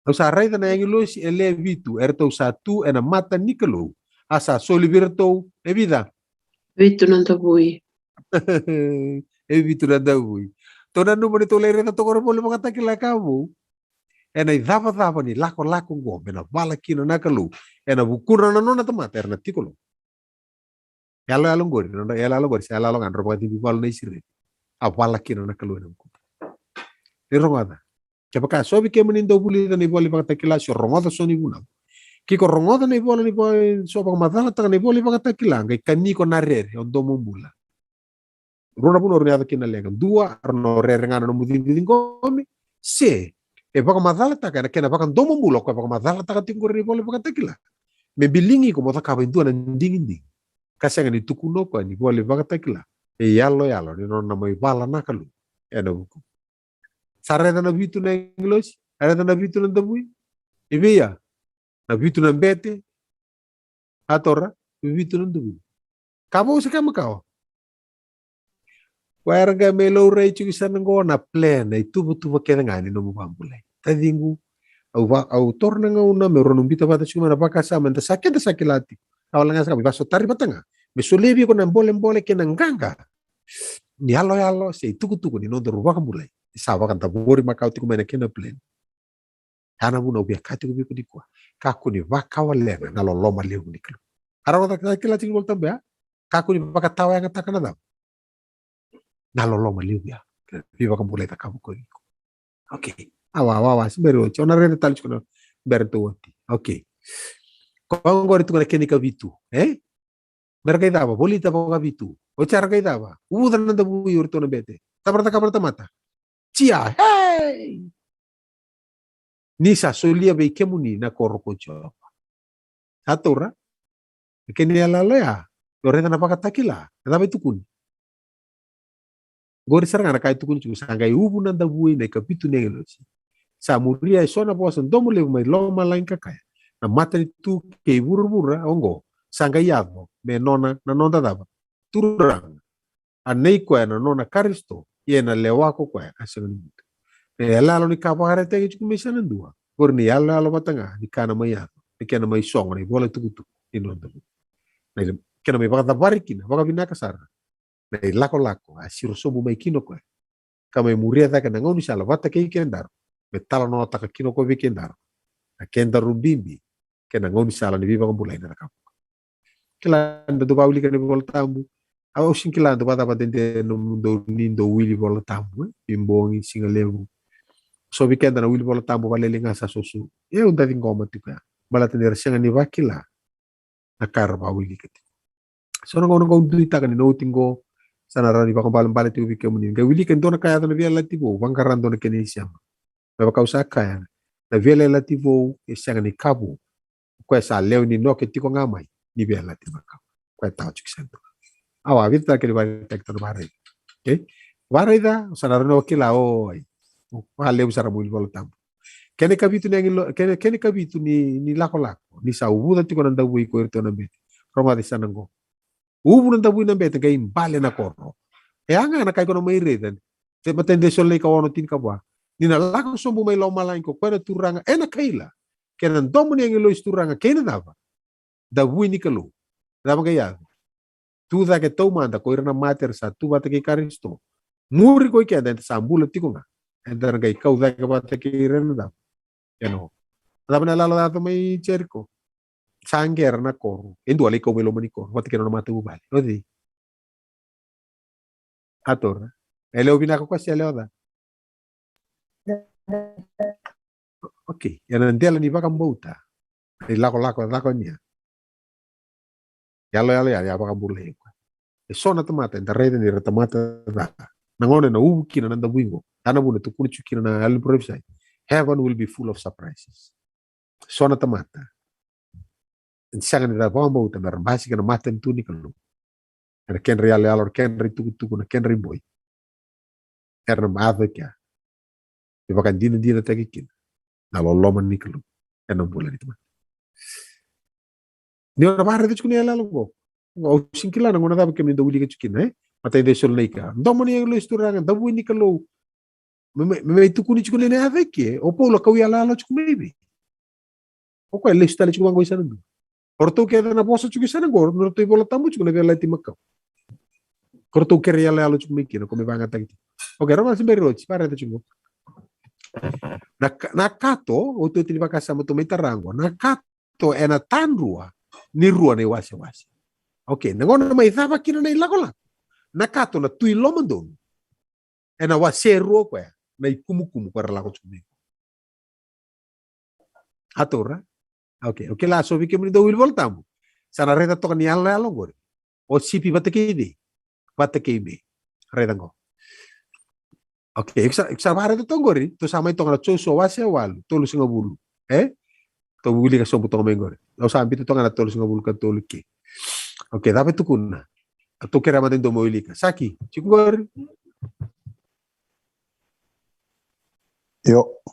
Au sa raica na agilosi e le vitu, eratou sa tu ena mata ni Kalou. A sa soli vei iratou, e vica? Vitu na davui. E vitu na davui. Tou nanuma ni tou lai raica toka na ivola Vakatakila ka vou. Ena icavacava ni lakolako qo, me na vala kina na Kalou. Ena vukudra na nona tamata, era na tiko lo. Yaloyalo qori, na nodra yaloyalo qori, sa yaloyalo ga, nodra vakacegu i valu na Isireli. A vala kina na Kalou ena vukudra. Ni rogoca. Kevaka so vei kemuni dau vulica na ivola Vakatakila, se o rogoca so ni vunau. Ke ko rogoca na ivola ni vo-, so vakamacalataka na ivola Vakatakila, qai kani iko na rere, o domo bula. Rua na vanua rau na yaco kina na leqa. Dua, rau na rere ga na nomu ciqociqomi. Se e vakamacalataka ena kena vakadomobula o koya vakamacalataka tiko qori na ivola Vakatakila. Me biligi iko mo cakava e dua na digidigi. Ka sega ni tukuna o koya ni ivola Vakatakila e yaloyalo ni nona mai vala na Kalou ena vuku. Sa raica na vitu na agilosi, raica na vitu na davui. E vei ya? Na vitu na bete. A tora, vitu na davui. Ka vou se ka makawa. Koya era qai mai laurai tiko i sana qo na plan, na ituvatuva kece ga ni nomu vakabulai. Taciqu, au va-, au taura na gauna me rau na biuta vata tiko mai na vakasama eda sa, keda sa kila tiko. Ka wale ga sa ka me vakasotari vata ga. Me solia vei iko na bolebole kei na qaqa ni yaloyalo se itukutuku ni nodaru vakabulai. Ni sa vakadavori makawa tiko mai na kena plan. Ya na vuna au via kaya tiko vei iko nikua. Kakua ni vakawalena na loloma levu ni Kalou. A rogoca, kila tiko ni Volatabu ya. Kakua ni vakatawayagataka na cava? Na loloma levu ya. Veivakabulai cakava ko iko. Okay. Awa, awa, awa, se bera oti. O na raica tale tiko na bera tou oti. Okay. Ko qori tukuna na kena ikavitu, e? Me ra qai cava, volita vakavitu. Oti sa ra qai cava, uvuca na davui o iratou na bete. Cava ra cakava na tamata? Jia, hey! Ni sa solia vei kemuni na koro ko Jiova. Sa taura. E kena iyaloyalo ya. Io, raica na Vakatakila. Na cava e tukuni? Qori sara ga na ka e tukuni tiko, sa qai uvu na davui na ikavitu ni agilosi. Sa muria e so na vosa domo levu mai lomalagi ka kaya, na matanitu kei vuravura oqo sa qai yaco me nona na noda cava? Turaga. A nei koya na nona Karisito, ia ena lewa ko koya ka sega ni mudu. Na iyaloyalo ni ka vakaraitaki tiko mai sana dua, qori na iyaloyalo vata ga ni ka na mai yaco, ni kena mai sogo na ivola tukutuku ni noda vuku. Na kena mai vakacavari kina vakavinaka sara na ilakolako a siro sobu mai kina o koya, ka mai muria cake na gaunisala vata kei kedaru, me talanoataka kina o koya vei kedaru na kedaru bibi kei na gaunisala ni veivakabulai na cakava. Kila ni dau vakawilika na iVola Tabu. Au sega ni kila dau vakacava dede nomudou ni dau wili Vola Tabu, e? Ni bogi, siga levu. So vei keda na wili Vola Tabu vakalailai ga sa soso. E, au dau ciqoma tiko ya. Baleta ni ra sega ni vakila na ka ra vakawilika tiko. So na gauna qo au duitaka ni na oti qo, sa na rawa ni vakaibalebale tiko vei kemuni. Qai wilika e dua na ka yaco na Veiyalayalati Vou, vaqara dua na kena isema. Me vaka au sa kaya, na Veiyalayalati Vou e sega ni ka vou. O koya sa lewe ni noke tiko ga mai ni Veiyalayalati Makawa. O koya tawa tiko sa dua. Awa, vica tale kena ivakaraitaki tou na vakaraica. Okay? Vakaraica, sa na rawa ni o kila, o, ai. Vakalevu sara mo wili Vola Tabu. Kena ikavitu ni agilo-, kena, kena ikavitu ni, ni lakolako. Ni sa uvuca tiko na davui ko iratou na bete. Rogoca sa na qo. Uvu na davui na bete qai bale na koro. E a ga na ka iko na mai raica. Matai ni Cesalonaika ono, tinikava. Ni na lako sobu mai lomalagi ko koya na Turaga ena kaila, kei na domo ni agilosi turaga kei na cava? Davui ni Kalou. Cava qai yaco? Tu cake taumada ko ira na mate era sa tu vata kei Karisito. Muri ko i keda eda sa bula tiko ga, eda na qai kau cake vata kei ira na cava? Ena o. Cava na iyaloyalo yaco mai Jeriko? Sa qera na koro. E dua lai kau mai loma ni koro vata kei na nona matavuvale. O cei? A taura. E lewa vinaka koya se lewa ca? Okay, ena dela ni vakabauta, ni lakolako e caka o Nia. Yaloyalo ya, ya vakabulai koya. E so na tamata eda raica ni ra tamata ca. Na gauna ena uvu kina na davui qo, ya na vuna e tukuna tiko kina na yalo ni parofisai, heaven will be full of surprises. So na tamata e sega ni ra vakabauta me ra basika na matanitu ni Kalou ena kedra yaloyalo, na kedra itukutuku, na kedra iboi. Era na maca kea e vakadinadinataki kina na loloma ni Kalou ena bula ni tamata. Ni o na vakaraica tiko na iyaloyalo qo, au sega ni kila na gauna cava kemuni dau wilika tiko kina, e? Matai ni Cesalonaika, domo ni agilosi, turaga, davui ni Kalou. Me, me, me mai tukuni tiko ni na yaco i ke o Paula kau iyaloyalo tiko mai vei? O koya e lesu tale tiko vaqo i sana dua. O ratou kece na vosa tiko i sana qo, o ratou iVola Tabu tiko na Veiyalayalati Makawa. O ratou kere iyaloyalo tiko mai kina, ko me vagataki tiko. Okay, rogoca se bera ni oti, vakaraica tiko. Na ka-, na kato, otioti ni vakasama tou mai tara qo, na kato ena tadrua ni rua na iwasewase. Okay, na gauna mai cava kina na ilakolako, na kato na tu i loma donu. Ena wase rua o koya na ikumukumu ko era lako tiko mai. A taura. Okay, okay, la so vei kemuni dau wili Vola Tabu, sa na raica toka ni yaloyalo qori. O sipi vata kei cei? Vata kei me. Raica qo. Okay, iko sa, iko sa vakaraica toka qori, tou sa mai toka na Josua wase walu, tolusagavulu. E? Tou wilika sobu toka mai qori. Au sa biuta toka na tolusagavulu ka tolu ke. Okay, cava e tukuna? A tou kerea mada e dua mo wilika. Saki, tiko qori. Io.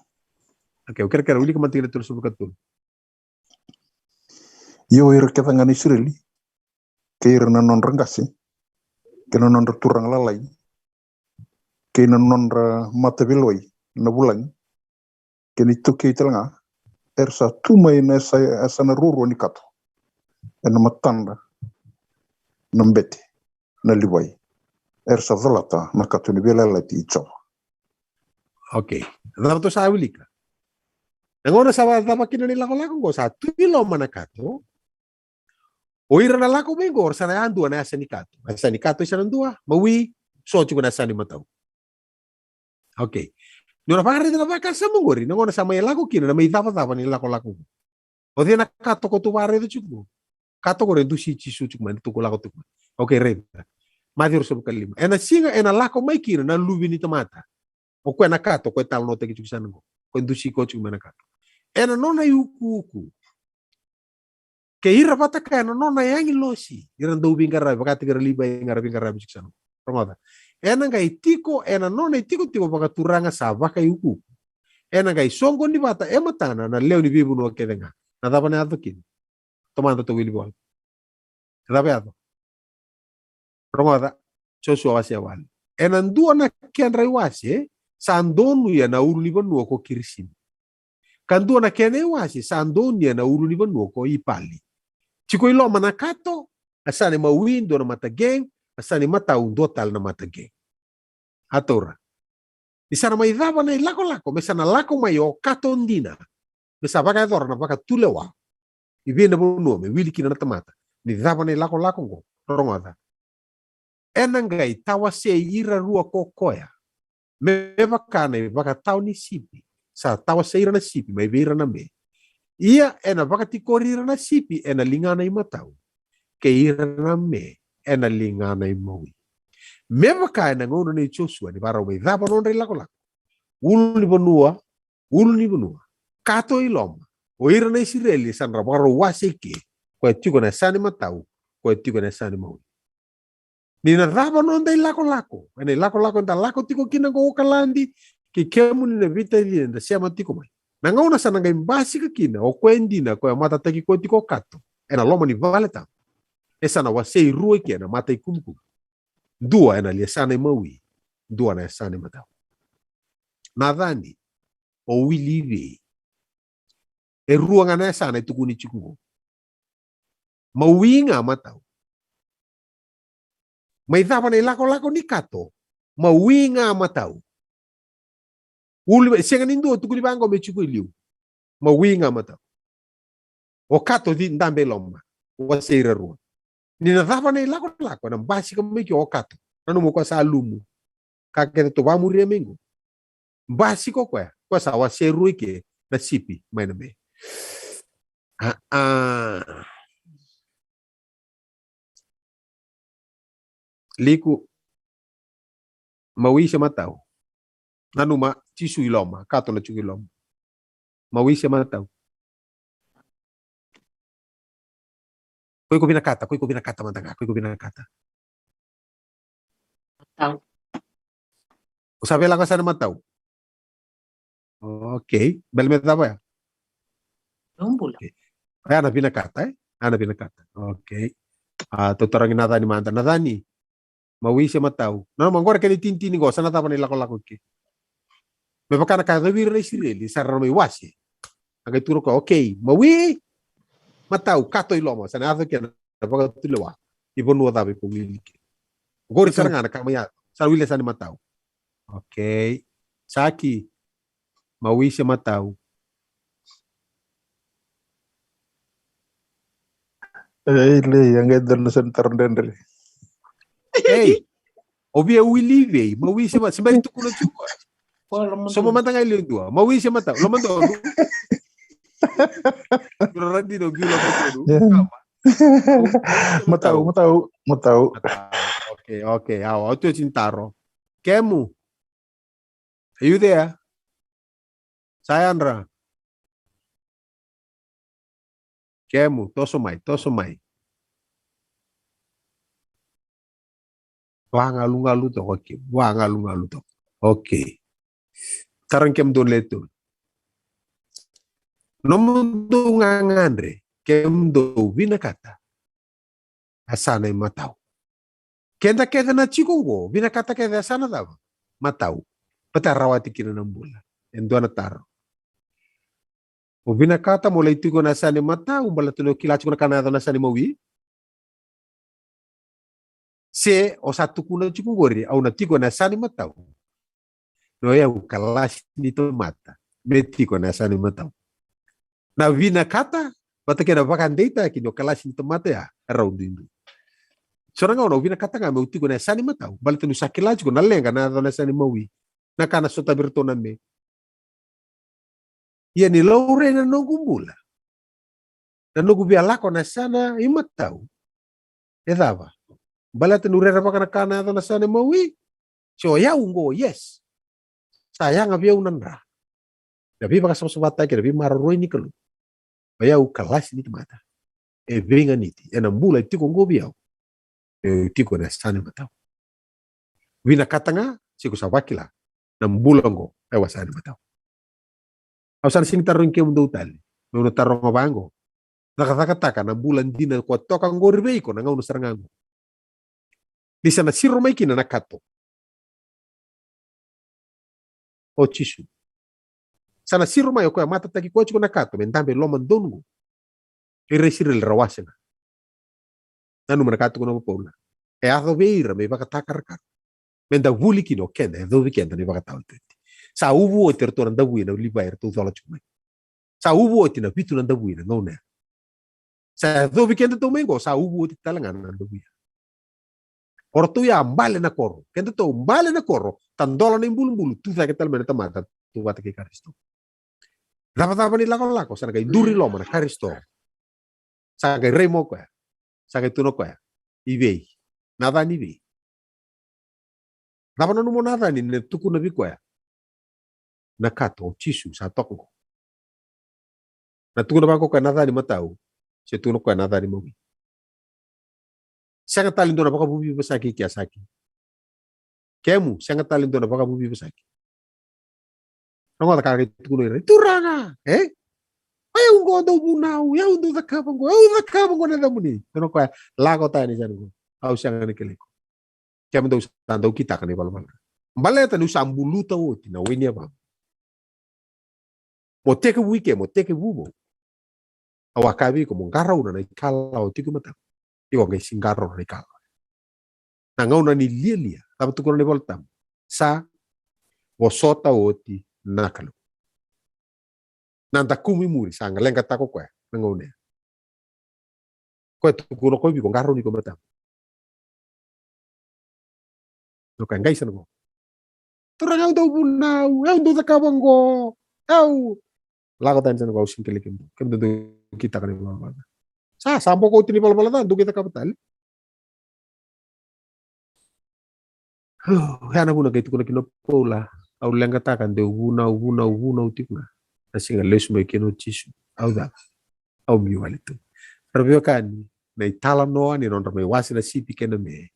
Okay, au kerekere, wilika mada tiko na tolusagavulu ka tolu. Io, ira kece ga na Isireli, kei ira na nodra qase, kei na nodra turaga lalai, kei na nodra mataveilewai na vulagi, kei na iTaukei tale ga, era sa tu mai ena yasa, yasana ruarua ni kato, ena matadra na bete na Livai, era sa colata na kato ni veiyalayalati i Jiova. Okay. Cava tou sa wilika? Na gauna sa va-, cava kina na ilakolako qo, sa tu i loma na kato. O ira na lako mai qo, era sa na yadua na yasa ni kato. Yasa ni kato e sa na dua, mawi, so tiko na yasa ni matau. Okay. Ni o na vakaraica na vakasama qori, na gauna sa mai lako kina, na mai cavacava ni lakolako qo. O cei na kato ko tou vakaraica tiko qo? Kato qori e dusi Jisu tiko mai, na tou lako tiko mai. Okay, raica. Maciu ruasagavulu ka lima. Ena siga ena lako mai kina na Luve ni tamata. O koya na kato, o koya e talanoataki tiko i sana qo. O koya e dusi koya tiko mai na kato. Ena nona iukuuku. Kei ira vata kaya na nona iagilosi, ira dau veiqaravi, vakataki ira Livai ga era veiqaravi tiko i sana qo. Rogoca. Ena qai tiko, ena nona itikotiko vakaturaga sa vakaiukuuku. Ena qai soqoni vata e matana na lewe ni veivanua kece ga. Na cava na yaco kina? Tomana tou wili vua. Cava e yaco? Rogoca, Josua wase walu. Ena dua na kedra iwase, sa donuya na ulunivanua ko Kirisini. Ka dua na kena iwase, sa donuya na ulunivanua ko Ipali. Tiko i loma na kato, a sa na mawi dua na mataqe, a sa na matau dua tale na mataqe. A taura. Ni sa na mai cava na ilakolako, me sa na lako mai o kato dina. Me sa vakayacora na vakatulewa. I vei na vanua, me wili kina na tamata. Ni cava na ilakolako qo, rogoca. Ena qai tawasei ira rua ko koya. Me vaka na ivakatawa ni sipi. Sa tawasei ira na sipi, mai vei ira na me. Ia ena vakatikori ira na sipi, ena ligana imatau. Kei ira na me, ena ligana imawi. Me vaka ena gauna nei Josua, ni vakarau mai cava nodra ilakolako. Ulu ni vanua, ulu ni vanua. Kato i loma. O ira na Isireli, sa na vakarau wase i ke. Koya tiko na yasa ni matau, koya tiko na yasa ni mawi. Ni na cava noda ilakolako, ena ilakolako eda lako tiko kina qo Okaladi, kei kemuni na veitacini eda sema tiko mai. Na gauna sa na qai basika kina, o koya e dina, koya matataki koya tiko o kato, ena loma ni vale tabu. E sa na wasei rua i ke na mata i kumukumu. Dua ena yasana imawi, dua na yasana imatau. Na cani, o wili i vei? E rua ga na yasana e tukuni tiko qo. Mawi ga matau. Mai cava na ilakolako ni kato. Mawi ga matau. Ulu, sega ni dua tukuni vaqo me tiko i liu. Mawi ga matau. O Kato, dabe i loma. Wasei ira rua. Ni na cava na ilakolako, ena basika mai ke o Kato. Nanuma o koya sa lumu. Ka kece tou vakamuria mai qo. Basika o koya, koya sa wasei rua i ke na sipi mai na me. A, a. Liku. Mawi se matau. Nanuma, Jisu i loma, Kato na tiko i loma. Mawi se matau. Ko iko vinakata, ko iko vinakata mada ga, ko iko vinakata. Matau. O sa via lako yasana matau? Okay. Bele me cava ya? Dou bula. Okay. Oya na vinakata, e? Oya na vinakata. Okay. A, tou tarogi Nacani mada. Nacani, mawi se matau? Nanuma qori kena itinitini qo, sa na cava na ilakolako ke? Me vaka na ka e yacovi ira na Isireli, sa ra mai wase. A qai tukuna o koya, okay, mawi, matau, Kato i loma, sa na yaco kina na vakatulewa. I vanua cava iko wili kina? Qori sara ga na ka mai yaco. Sa wili yasana matau. Okay. Saki, mawi se matau? Ei, lei, a qai dua na sena taro dredre. Ei, o via wili vei? Mawi se ma-, se bera ni tukuna tiko. Somo mada ga i liu dua. Mawi se matau? Lomadonu. Dua na radini o qi lomadonu. Yeah. Kama. Matau, matau, matau. Matau. Okay, okay. Au, au tu e tini taro. Kemu. Are you there? Sa yadra. Kemu, toso mai, toso mai. Vagalugalu toka, okay. Vagalugalu toka. Okay. Tarogi kemudou na lewe tolu. Nomudou gagadre, kemudou vinakata yasana i matau. Keda kece na tiko qo, vinakata kece yasana cava? Matau. Baleta rawati kina na bula. E dua na taro. O vinakata mo lai tiko na yasana i matau, baleta ni o kila tiko na ka na yaco na yasana i mawi? Se o sa tukuna tiko qori, au na tiko na yasana i matau? No yau kalasi ni tamata me tiko na yasana i matau. Na vinakata, vata kei na vakadeitaki ni o kalasi ni tamata ya, e rau duidui. So na gauna au vinakata ga meu tiko na yasana i matau, baleta niu sa kila tiko na leqa na yaco na yasana i mawi, na ka na sotavi iratou na me. Ia ni laurai na noqu bula, na noqu via lako na yasana i matau, e cava? Baleta niu rerevaka na ka na yaco na yasana i mawi? Se o yau qo, yes, sa yaga vei au na dra, na veivakasavasavataki, na veimaroroi ni Kalou. O yau kalasi ni tamata e veiganiti ena bula e tiko qo vei au. E tiko na yasana i matau. Vinakata ga, se ko sa vakila na bula qo e yasana i matau. Au sa na sega ni tarogi kemudou tale. Meu na taroga vaqo. Cakacakataka na bula dina ko toka qori vei iko na gauna sara ga qo. Ni sa na siro mai kina na kato. O Jisu. Sa na siro mai o koya matataki koya tiko na kato me dabe i loma donu qo. Ira Isireli ra wase ga. Nanuma na ka tukuna o Paula. E yaco vei ira me ivakatakarakara. Meda vuli kina o keda, e yacovi keda na ivakataotioti. Sa uvu oti eratou na davui na Livai eratou cola tiko mai. Sa uvu oti na vitu na davui na gauna ya. Sa yacovi kedatou mai qo, sa uvu oti tale ga na davui ya. O ratou ya bale na koro, kedatou bale na koro, tadola na ibulubulu, tu cake tale mai na tamata, tu vata kei Karisito. Cavacava ni lakolako, sa na qai duri loma na Karisito. Sa qai rai mo koya. Sa qai tukuna o koya. I vei? Nacani i vei? Cava nanuma o Nacani na tukuna vei koya? Na kato, o Jisu sa toka qo. Na tukuna vaqo o koya Nacani matau, se tukuna o koya Nacani mawi? Sega tale dua na vakavuvivosaki i kea, saki. Kemu, sega tale dua na vakavuvivosaki. Rogoca ka qai tukuna o ira, Turaga, e? O yau qo dau vunau, o yau dau cakava qo, o yau cakava qo na yacamuni. Tukuna o koya, lako tani sara qo. Au sega ni kilai iko. Kemudou sa dau kitaka na ivalavala. Baleta niu sa buluta oti na waini yavamu. Mo tekivu i ke, mo tekivu vou. Au a kaya vei iko mo qarauna na ikalawa tiko i mataqu. Iko qai si qarauna na ikalawa. Na gauna ni lialia, cava tukuna na iVolatabu? Sa vosota oti na Kalou. Na dakumu i muri sa leqataka o koya na gauna ya. Koya tukuna koya vei iko, qarauni iko e matamu. Oka, qai sa na qo. Turaga, au dau vunau, au dau cakava qo, au. Lako tani sa na qo, au sega ni kilai kemudou. Kemudou dau kitaka na ivalavala ca. Sa, sa boko oti na ivalavala ca, dou qai cakava tale. Oya na vuna qai tukuna kina o Paula, au leqataka deu vunau, vunau, vunau tiko ga. Na sega lesu mai kina o Jisu. Au cava? Au biu wale tu. Ra veiwekani, na italanoa ni nodra mai wase na sipi kei na me.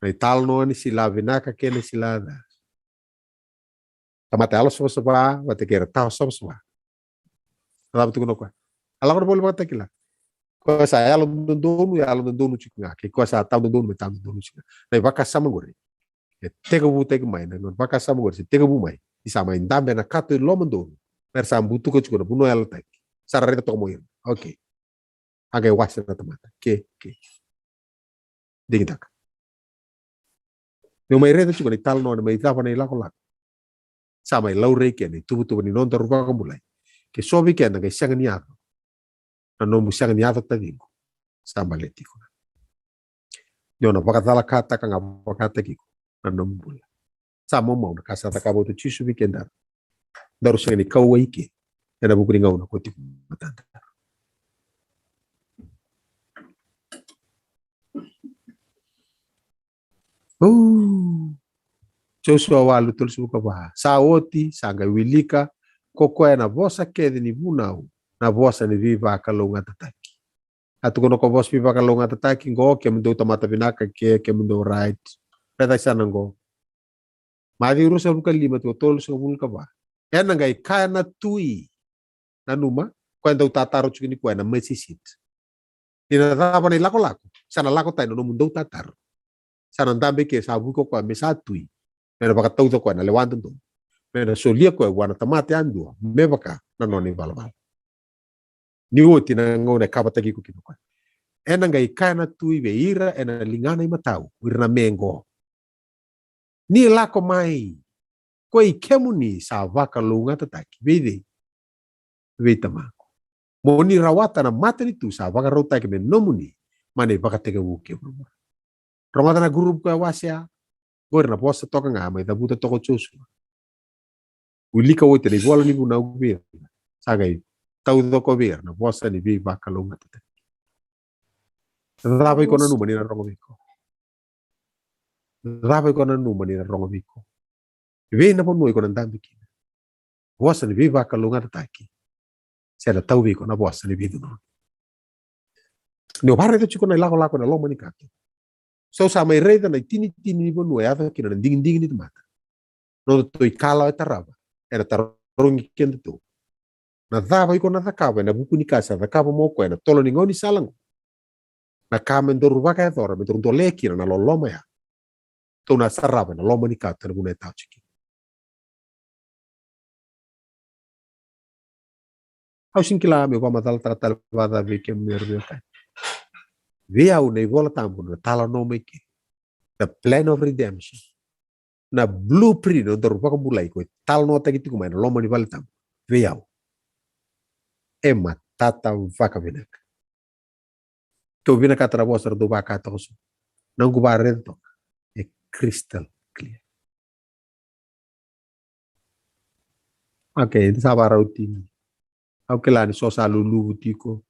Na italanoa ni sila vinaka kei na sila ca. Tamata yalo savasava vata kei ira tawa savasava. Na cava tukuna o koya? A lako na voli vakatakila. Koya sa yalo dodonu, yalo dodonu tiko ga. Kei koya sa tawa dodonu, me tawa dodonu tiko ga. Na ivakasama qori e tekivutaki mai, na nona vakasama qori se tekivu mai ni sa mai dabe na kato i loma donu. Era sa butuka tiko na vanua yalataki. Sa ra raica toka mai ira. Okay. A qai wase na tamata. Ke, ke. Digitaka. Meu mai raica tiko na italanoa ni mai cava na ilakolako. Sa mai laurai kina na ituvatuva ni nodaru vakabulai. Ke so vei keda qai sega ni yaco na nomu sega ni yaco taciqu, sa baleti iko ga. Ni o na vakacalakataka ga vakataki iko na nomu bula. Sa maumau na ka sa cakava oti o Jisu vei kedaru. Daru sega ni kauwai ike ena vuku ni gauna ko tiko matadaru. Josua walu, tolusagavulu ka va. Sa oti, sa qai wilika ko koya na vosa kece ni vunau, na vosa ni veivakalougatataki. A tukuna ko vosa veivakalougatataki qo, kemudou tamata vinaka ke, kemudou right. Raica sa na qo. Maciu ruasagavulu ka lima, tolusagavulu ka va. Ena qai kaya na tui. Nanuma, koya dau tataro tiko ni koya na mercy seat. Ni na cava na ilakolako, sa na lako tani na nomu dau tataro. Sa na dabe ke sa vuki koya me sa tui. Me na vakatauca koya na lewa dodonu. Me na solia koya vua na tamata yadua me vaka na nona ivalavala. Ni oti na gauna e kavataki iko kina o koya. Ena qai kaya na tui vei ira ena ligana imatau, ira na me qo. Ni lako mai, ko i kemuni sa vakalougatataki vei cei? Vei Tamaqu. Mo ni rawata na matanitu sa vakarautaki me nomuni mai na ivakatekivu ki vuravura. Rogoca na gurupu koya wasea. Qori na vosa toka ga mai cavuta toka o Josua. Wilika oti na ivola ni vunau vei ira. Sa qai tauca ko vei ira na vosa ni veivakalougatataki. Cava iko nanuma ni na rogo vei iko? Cava iko nanuma ni na rogo vei iko? Vei na vanua iko na dabe kina? Vosa ni veivakalougatataki. Se na tau vei iko na vosa ni veicununi. Ni o vakaraica tiko na ilakolako ena loma ni kato. Sa, sa mai raica na itinitini ni vanua e yaco kina na digidigi ni tamata. Nodatou ikalawa e tarava, ena tarogi kedatou. Na cava iko na cakava ena vuku ni ka sa cakava mo koya ena tolo ni gaunisala qo? Na ka me daru vakayacora, me daru dolea kina na loloma ya. Tou na sarava ena loma ni kato ena vuna e tawa tiko kina. Au sega ni kila meu vakamacalataka tale vakaca vei kemuni era veiwekani. Vei au na iVola Tabu na talanoa mai ke. The plan of redemption. Na blueprint na nodaru vakabulai ko e talanoataki tiko mai na loma ni vale tabu. Vei au. E matata vakavinaka. Tou vinakata na vosa ra dau vakatoka so. Na noqu vakaraica toka. E crystal clear. Okay, sa vakarau tini. Au kila ni so sa luluvu tiko.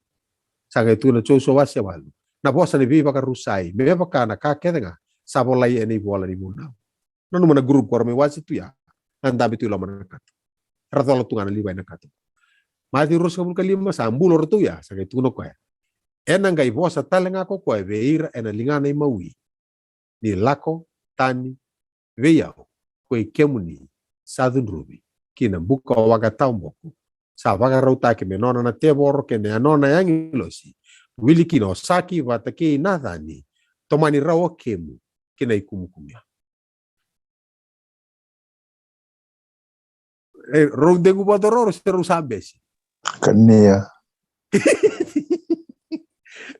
Sa qai tukuna Josua wase walu. Na vosa ni veivakarusai. Me vaka na ka kece ga. Sa volai ena ivola ni vunau. Nanuma na gurupu ko ra mai wase tu ya. Na dabe tu i loma na kato. Ra cola tu ga na Livai na kato. Maciu ruasagavulu ka lima sa bula o ratou ya. Sa qai tukuna o koya. Ena qai vosa tale ga ko koya vei ira ena ligana imawi. Ni lako tani vei au, ko i kemuni sa cudruvi ki na buka waka tauboko, sa vakarautaki me nona na tevoro kei na yanona agilosi, wili kina o Saki vata kei Nacani, tomani rau o kemu ki na ikumukumu ya. E, rau degu vakadororo se rau sa bese? Kania.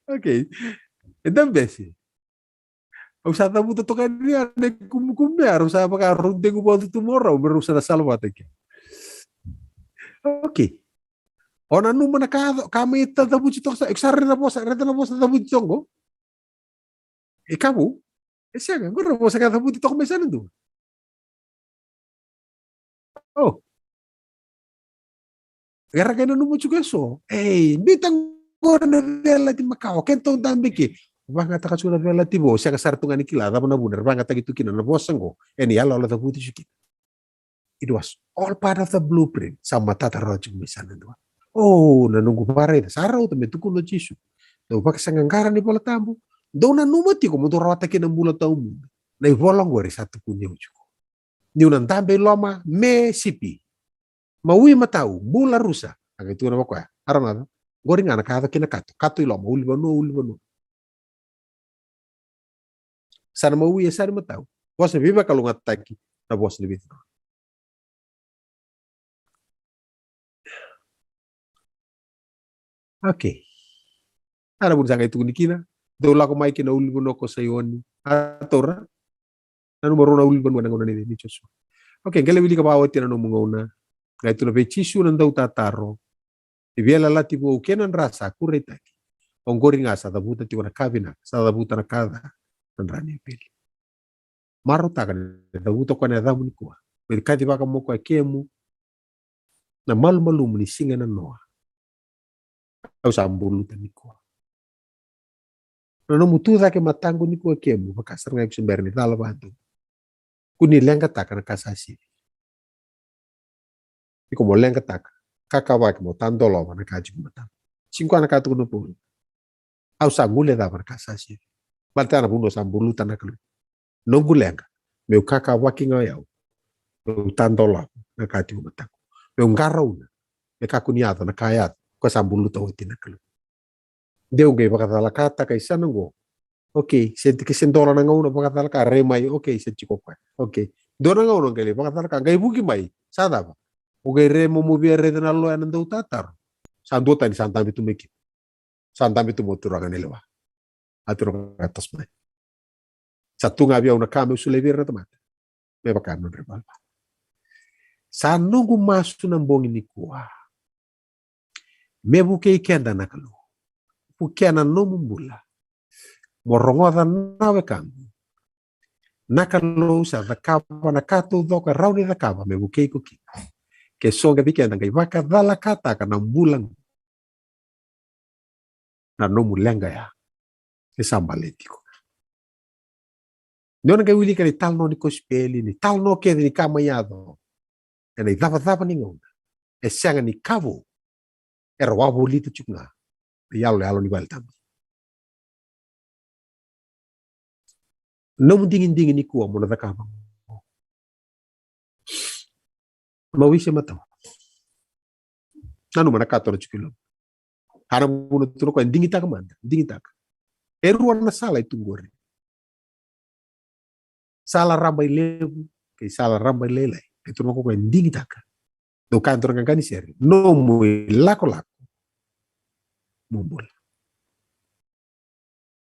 Okay. E da bese. Au sa cavuta toka ni a na ikumukumu ya, rau sa vaka rau degu vakatutu mo rau, me rau sa na salavata ke. Okay. O nanuma na ka, ka mai ta cavuti toka sa, e sa raica na vosa, raica na vosa cavuti toka qo. E kavu. E sega, qori na vosa ka cavuti toka mai sa na dua. O. Era qai nanuma tiko eso. Ei, biuta qori na veiyalayalati makawa. Keitou dabe ke. Vakayagataka tiko na veiyalayalati vou. Sega sara tu ga ni kila cava na vuna era vakayagataki tu kina na vosa qo. Ena iyaloyalo cavuti tiko kina. It was all part of the blueprint. Sa matata rawa tiko mai sa na dua. O, na noqu vakaraica. Sa rauta me tukuna o Jisu. Dou vakasaqaqara na iVola Tabu. Dou nanuma tiko mo dou rawata kina na bula tawamudu. Na ivola qori sa tukuni au tiko. Niu na dabe i loma me sipi. Maui matau, bula rusa. A qai tukuna vaka koya. A rogoca. Qori ga na ka yaco kina kato. Kato i loma, ulunivanua, ulunivanua. Sa na maui e sa ni matau. Vosa veivakalougatataki na vosa ni veivanua. Okay. A na vuna sa qai tukuni kina, dou lako mai ki na ulunivanua ko Saioni. A taura. Nanuma rau na ulunivanua na gauna ni, ni Josua. Okay, qai lai wilika vakaoti na nomu gauna. Qai tukuna vei Jisu na dautataro. Ni veiyalayalati vou kei na dra sa kuraitaki. Oqori ga sa cavuta tiko na ka vinaka, sa cavuta na ka ca na dra ni Epeli. Marautaka ni cavuta o koya na yacamu nikua. Me kacivaka mo koya kemu na malumalumu ni siga ena noa. Au sa buluta nikua. Na nomu tu cake mataqu nikua kemu, vaka sara ga iko se bera ni cala vadu. Kua ni leqataka na ka sa sivi. Iko mo leqataka, kakavaki mo tadolava na ka tiko mataqu. Sega ni koya na ka tukuna o Paula. Au sa guilecava na ka sa sivi. Baleta na vanua sa buluta na Kalou. Noqu leqa, meu kakavaki ga o yau. Meu tadolava na ka tiko mataqu. Meu qarauna, me kakua ni yaco na ka yaco, ko sa buluta oti na Kalou. Deu qai vakacalakataka i sana qo. Okay, se tiki se dola na gauna vakacalaka, rai mai, okay, se tiko koya. Okay. Dua na gauna qai lai vakacalaka, qai vuki mai, sa cava? O qai rai mo mo via raica na loya na dautataro. Sa dua tani sa dabe tu mai kina. Sa dabe tu mo turaga ni lewa. A turaga toso mai. Sa tu ga vei au na ka meu solia vei ira na tamata. Me vaka na nodra ivalavala. Sa noqu masu na bogi nikua. Me vukei keda na Kalou. Vukea na nomu bula. Mo rogoca na wekaqu. Na Kalou sa cakava na ka taucoko e rawa ni cakava me vukei iko kina. Ke so ga vei keda qai vakacalakataka na bula. Na nomu leqa ya. E sa baleti iko. Ni o na qai wilika na italanoa ni kosipeli, na italanoa kece ni ka mai yaco ena icavacava ni gauna. E sega ni ka vou. Era wavolita tiko ga na iyaloyalo ni vale tabu. Nomu digidigi nikua mo na cakava. Mawi se matau. Nanuma na ka tona tiko i loma. A na vuna tu na koya, digitaka mada, digitaka. E rua na sala e tu qori. Sala rabailevu kei sala rabailailai. E tu na koya, digitaka. Dou kaya dou na qaqani sere. Nomu ilakolako mo bula.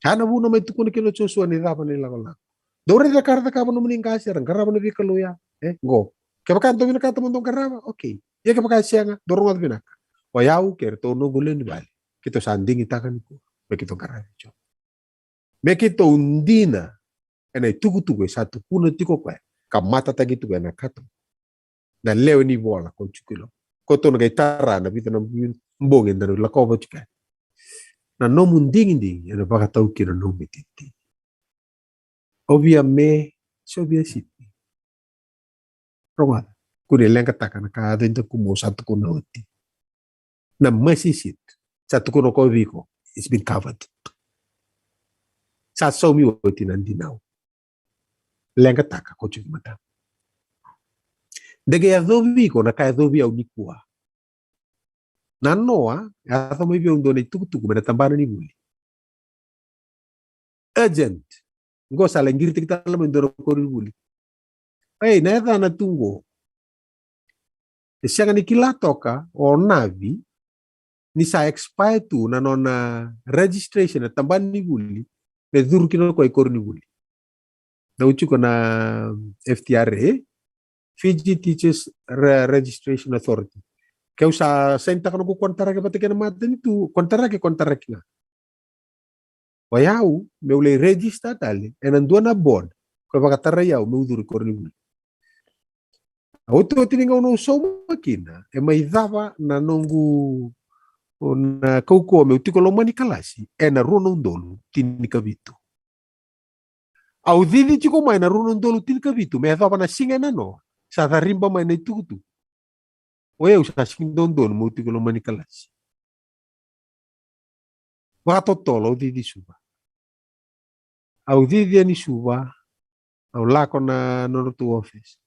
A na vuna mai tukuna kina o Josua ni cava na ilakolako. Dou raica ka ra cakava nomuni qase, era qarava na veikalou ya. E, qo. Kevaka dou vinakata mo dou qarava, okay. Ia kevaka e sega, dou rogoca vinaka. O yau kei iratou noqu lewe ni vale, keitou sa digitaka nikua me keitou qaravi Jiova. Me keitou dina ena itukutuku e sa tukuna tiko o koya, ka matataki tiko ena kato. Na lewe ni vola ko tiko i loma. Ko tou na qai tara na vica na bogi eda na lakova tiko yani. Na nomu digidigi ena vakatau kina na nomu itinitini. O via me, se o via sipi. Rogoca, kua ni leqataka na ka yaco i dakumu, au sa tukuna oti. Na mercy seat, sa tukuna o koya vei iko, it's been covered. Sa saumi oti na dinau. Leqataka ko tiko i matamu. De qai yacovi iko na ka yacovi au nikua. Na noa, yaco mai vei au dua na itukutuku mai na tabana ni vuli. Urgent. Qo sa lai qiritaki tale mai dua na koronivuli. Ei, na yacana tu qo. E sega ni kila toka o Navi ni sa expire tu na nona registration na tabana ni vuli me curu kina o koya i koronivuli. Dau tiko na F T R A, Fiji Teachers Re-, Registration Authority. Keu sa sainitaka noqu konitaraki vata kei na matanitu, konitaraki, konitaraki ga. O yau meu lai register tale ena dua na board ko e vakatarai au meu curu i koronivuli. A otioti ni gauna au sauma kina, e mai cava na noqu, na kaukauwa meu tiko loma ni kalasi ena rua na udolu tinikavitu. Au cici tiko mai na rua na udolu tinikavitu me yacova na siga e nanoa, sa cariba mai na itukutuku. O yau sa sega ni dodonu meu tiko loma ni kalasi. Vakatotolo, au cici Suva. Au cici yani Suva, au lako na nodratou office.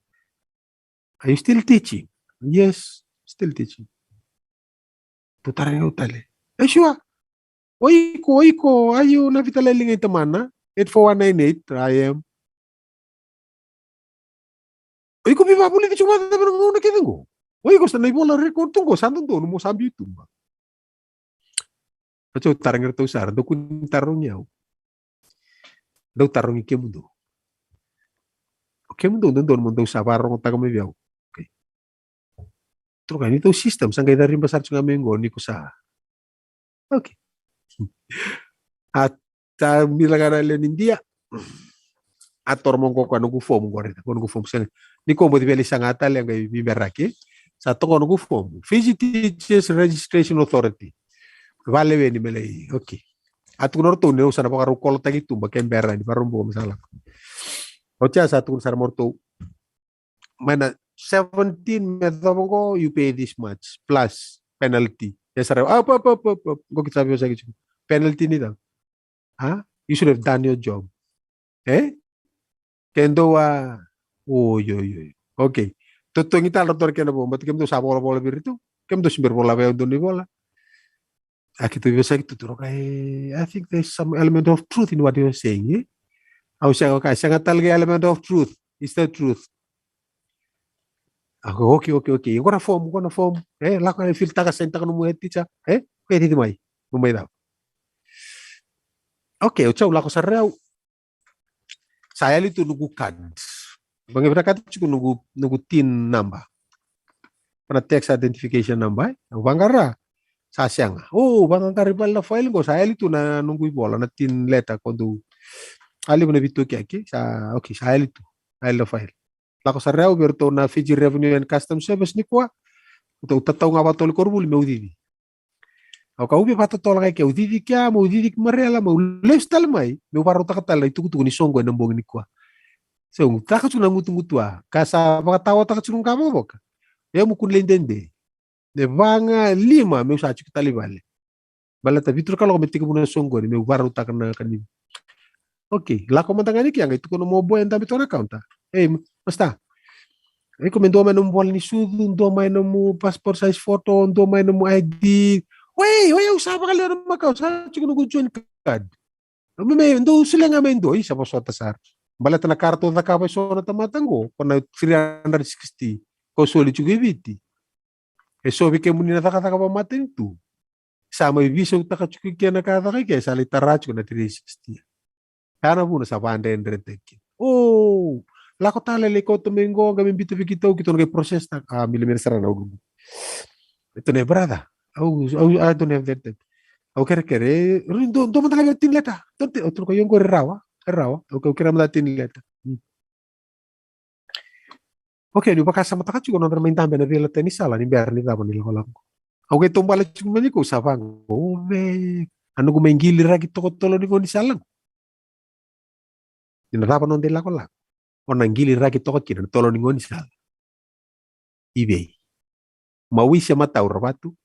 "Are you still teaching?" "Yes, still teaching." Tou tarogi au tale. "E sure?" "O iko, o iko, are you na Vita Leliga i Tamana? Eight four one nine eight, I am." "O iko veivakavulici tiko vata na gauna kece qo? O iko sa na ivola record tu qo, sa dodonu mo sa biu i tuba." Oti au tarogi iratou sara, dou kua ni tarogi au. Dou tarogi kemudou. O kemudou dodonu mo dou sa vakarogotaka mai vei au. Okay. Troka ni tou system, sa qai cariba sara tiko ga mai qo ni ko sa. Okay. A ta mila ga na lewe ni Idia. A toro mo qo koya noqu fomu qori, qo noqu fomu sega. Ni ko mo civeli saga tale qai viberaki. Sa toqo noqu fomu. Fiji Teachers Registration Authority. Valeweni me lai. Okay. A tukuna ratou ni au sa na vakarau kolotaki tuba ke bera ni vakarau bua me sa lako. Oti a sa tukuna sara mo ratou. Mai na seventeen me yacova qo, you pay this much plus penalty. E sara, up, up, up, up, up. Qo keitou sa veivosaki tiko. Penalty ni cava? Ha? You should have done your job. E? Ke dou a, oi, oi, oi. Okay. Totogi tale ratou na kena vo, but kemudou sa volavola vei iratou. Kemudou se bera vola vei au dou ni vola. A keitou veivosaki tu, tou roka, e, I think there's some element of truth in what you're saying, e? Au sega, okay, sega tale ga element of truth. It's the truth. A, okay, okay, okay. Qo na form, qo na form. E, lako e fill taka, sainitaka nomu head teacher. E, e, titi mai. Nomu mai cava? Okay, oti au lako sara au. Sa yali tu noqu card. Vaqara vinakata tiko noqu, noqu TIN number. Ko na tax identification number, e? Au vaqara. Sa sega. O, vaqaqara i vale na file qo, sa yali tu na noqu ivola, na TIN letter ko dou. A levu na veitoki, okay? Sa, okay, sa yali tu. Sa yali na file. Lako sara au vei iratou na Fiji Revenue and Customs Service nikua. Tou tatau ga vakatotolo i koronivuli meu cici. Au ka uve vakatotolo ga i ke, au cici kea, meu cici ki Marella, meu lesu tale mai, meu vakarautaka tale na itukutuku ni soqo ena bogi nikua. Se au taka tiko na gutugutu a, ka sa vakatawataka tiko ga vakavoka. Ia meu kua ni lai dede. E va ga lima meu sa tiko tale i vale. Baleta vitu na kaloko me tekivu na soqoni, meu vakarautaka na ka ni. Okay, lako mada ga ni kea, qai tukuna mo boy e dabe toka na counter. Ei, masta. Iko me dua mai nomu vola ni sucu, dua mai nomu passport size photo, dua mai nomu ID. Wei, wei, au sa vakalewe na makau, sa tiko noqu join card. Me, me dou solia ga me dua, isa vosota sara. Baleta na ka ratou cakava e so na tamata qo, ko na three hundred sixty, ko soli tiko i Viti. E so vei kemuni na cakacaka vakamatanitu. Sa mai veisautaka tiko i ke na ka caka i ke, sa lai tara tiko na three sixty. Ya na vuna sa vakadredretaki. O, lako tale lai kauta mai qo, qai mai biuta vei keitou, keitou na qai process taka. A, mila mira sara na ulu. Keitou na brother. Au, au, I don't have that time. Au kerekere, e, dua, dua mada ga na TIN letter. Dua TIN, au tukuna, io qori rawa, e rawa. Au, au kerea mada TIN letter. Hmm. Okay, niu vakasamataka tiko na nodra mai dabe ena veilatai ni sala ni bera ni cava na ilakolako. Au qai taubale tiko mai ni kou sa vaqo, ove, a noqu mai qiliraki toka tolo ni gaunisala qo. Ni na cava noda ilakolako, o na qiliraki toka kina na tolo ni gaunisala. I vei? Mawi se matau, Ravatu?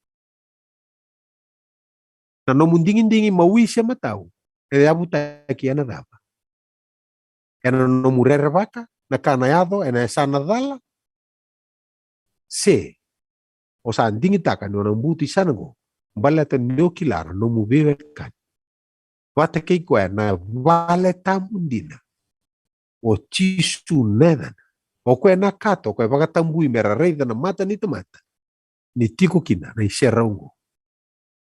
Na nomu digidigi mawi se matau e yavutaki ena cava? Ena nomu rerevaka na ka na yaco ena yasana cala? Se o sa digitaka ni o na butu i sana qo baleta ni o kila na nomu veiwekani vata kei koya na vale tabu dina, o Jisu na yacana. O koya na kato, o koya vakatabui me ra raica na mata ni tamata ni tiko kina na iserau qo.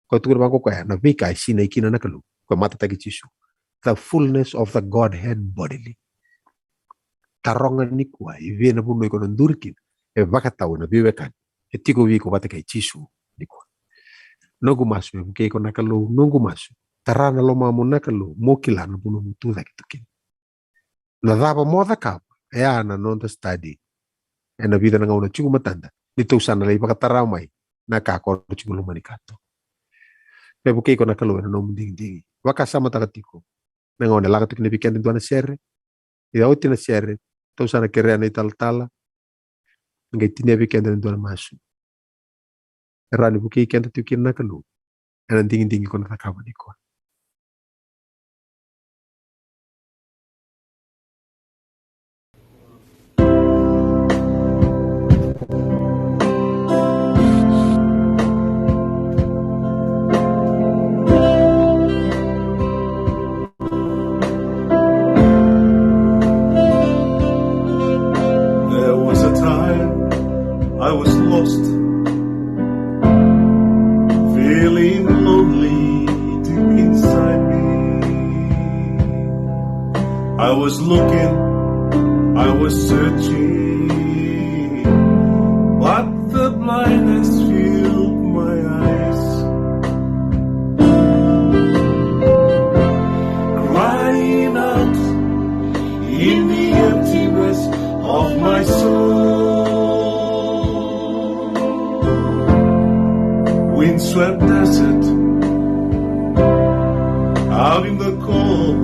Koya tukuna vaqo koya na veika e sinai kina na Kalou. Koya matataki Jisu. The fullness of the Godhead bodily. Taroga nikua i vei na vanua iko na duri kina e vakatau ena veiwekani. e tiko vei iko vata kei Jisu nikua. Noqu masu, me vukei iko na Kalou, noqu masu. Tara na lomamu na Kalou, mo kila na vanua mo tu cake tu kina. Na cava mo cakava, e a na noda study ena vica na gauna tiko matada, ni tou sa na lai vakatara mai na ka ko tiko loma ni kato. Me vukei iko na Kalou ena nomu digidigi. Vakasamataka tiko na gauna e lako tiko na vei keda dua na sere. Ia oti na sere, tou sa na kerea na italatala. Qai tinia vei keda na dua na masu. E rawa ni vukei keda tiko kina na Kalou ena digidigi ko na cakava nikua. There was a time I was lost, feeling lonely deep inside me. I was looking, I was searching, but the blindness filled my eyes. Crying out in the emptiness of my soul. Windswept desert, out in the cold,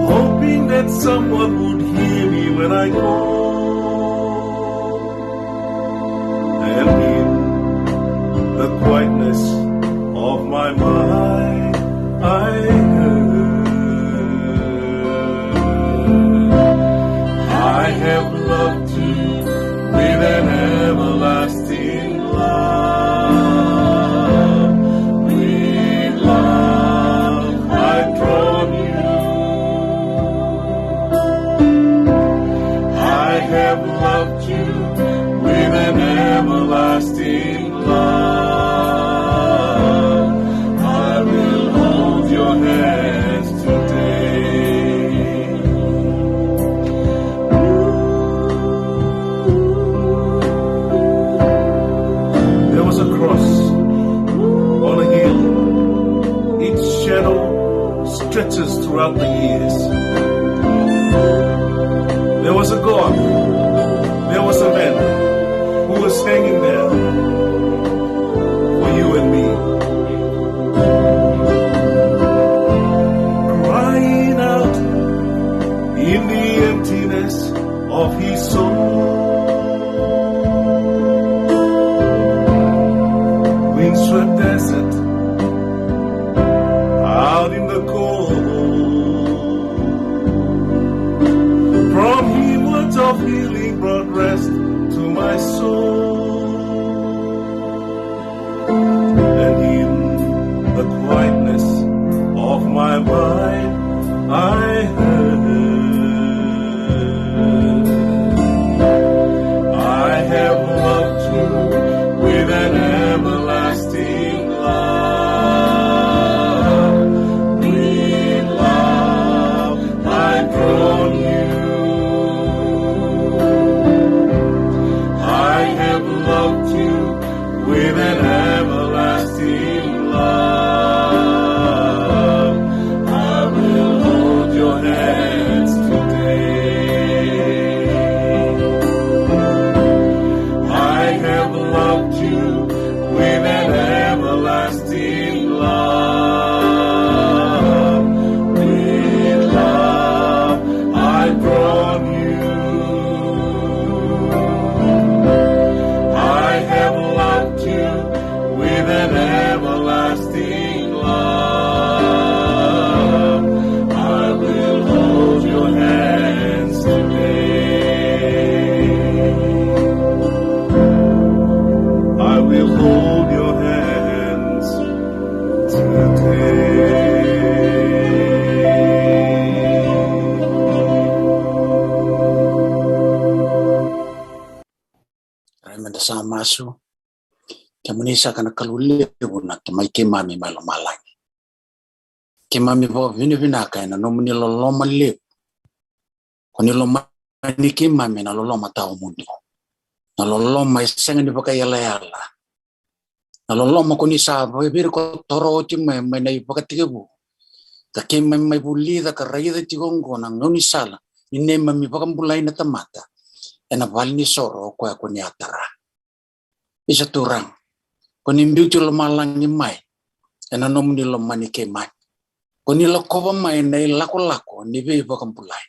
hoping that someone would hear me when I call. And in the quietness of my mind, I heard, I have loved you with an everlasting love. With love I draw near. I have loved you with an everlasting love. I will hold your hands today. There was a cross on a hill. Its shadow stretches throughout the years. There was a God, there was a man who was hanging there for you and me, crying out in the emptiness of his soul. Windswept desert, out in the cold, from him words of healing brought rest to my soul. And in the quietness of my mind, I heard, I have loved you with an everlasting love. With love I draw you. I have loved you with an everlasting love. I will hold your hands today. I have loved you with an everlasting love. With love I draw you. I have loved you with an everlasting love. I will hold your hands today. I will hold your hands today. Rai meda sa masu. Kemuni saka na Kalou levu na Tamai keimami mai lomalagi. Keimami vakavinavinaka ena nomuni loloma levu. Ko ni lomani keimami ena loloma tawamudu. Na loloma e sega ni vakaiyalayala. Na loloma ko ni sa vakavirikotora oti mai, mai na ivakatekivu. Ka keimami mai vulica ka raica tiko oqo na gaunisala ni neimami vakabulai na tamata ena valenisoro o koya ko ni a tara. Isa Turaga, ko ni biuti lomalagi mai ena nomuni lomani keimami. Ko ni lakova mai na ilakolako ni veivakabulai.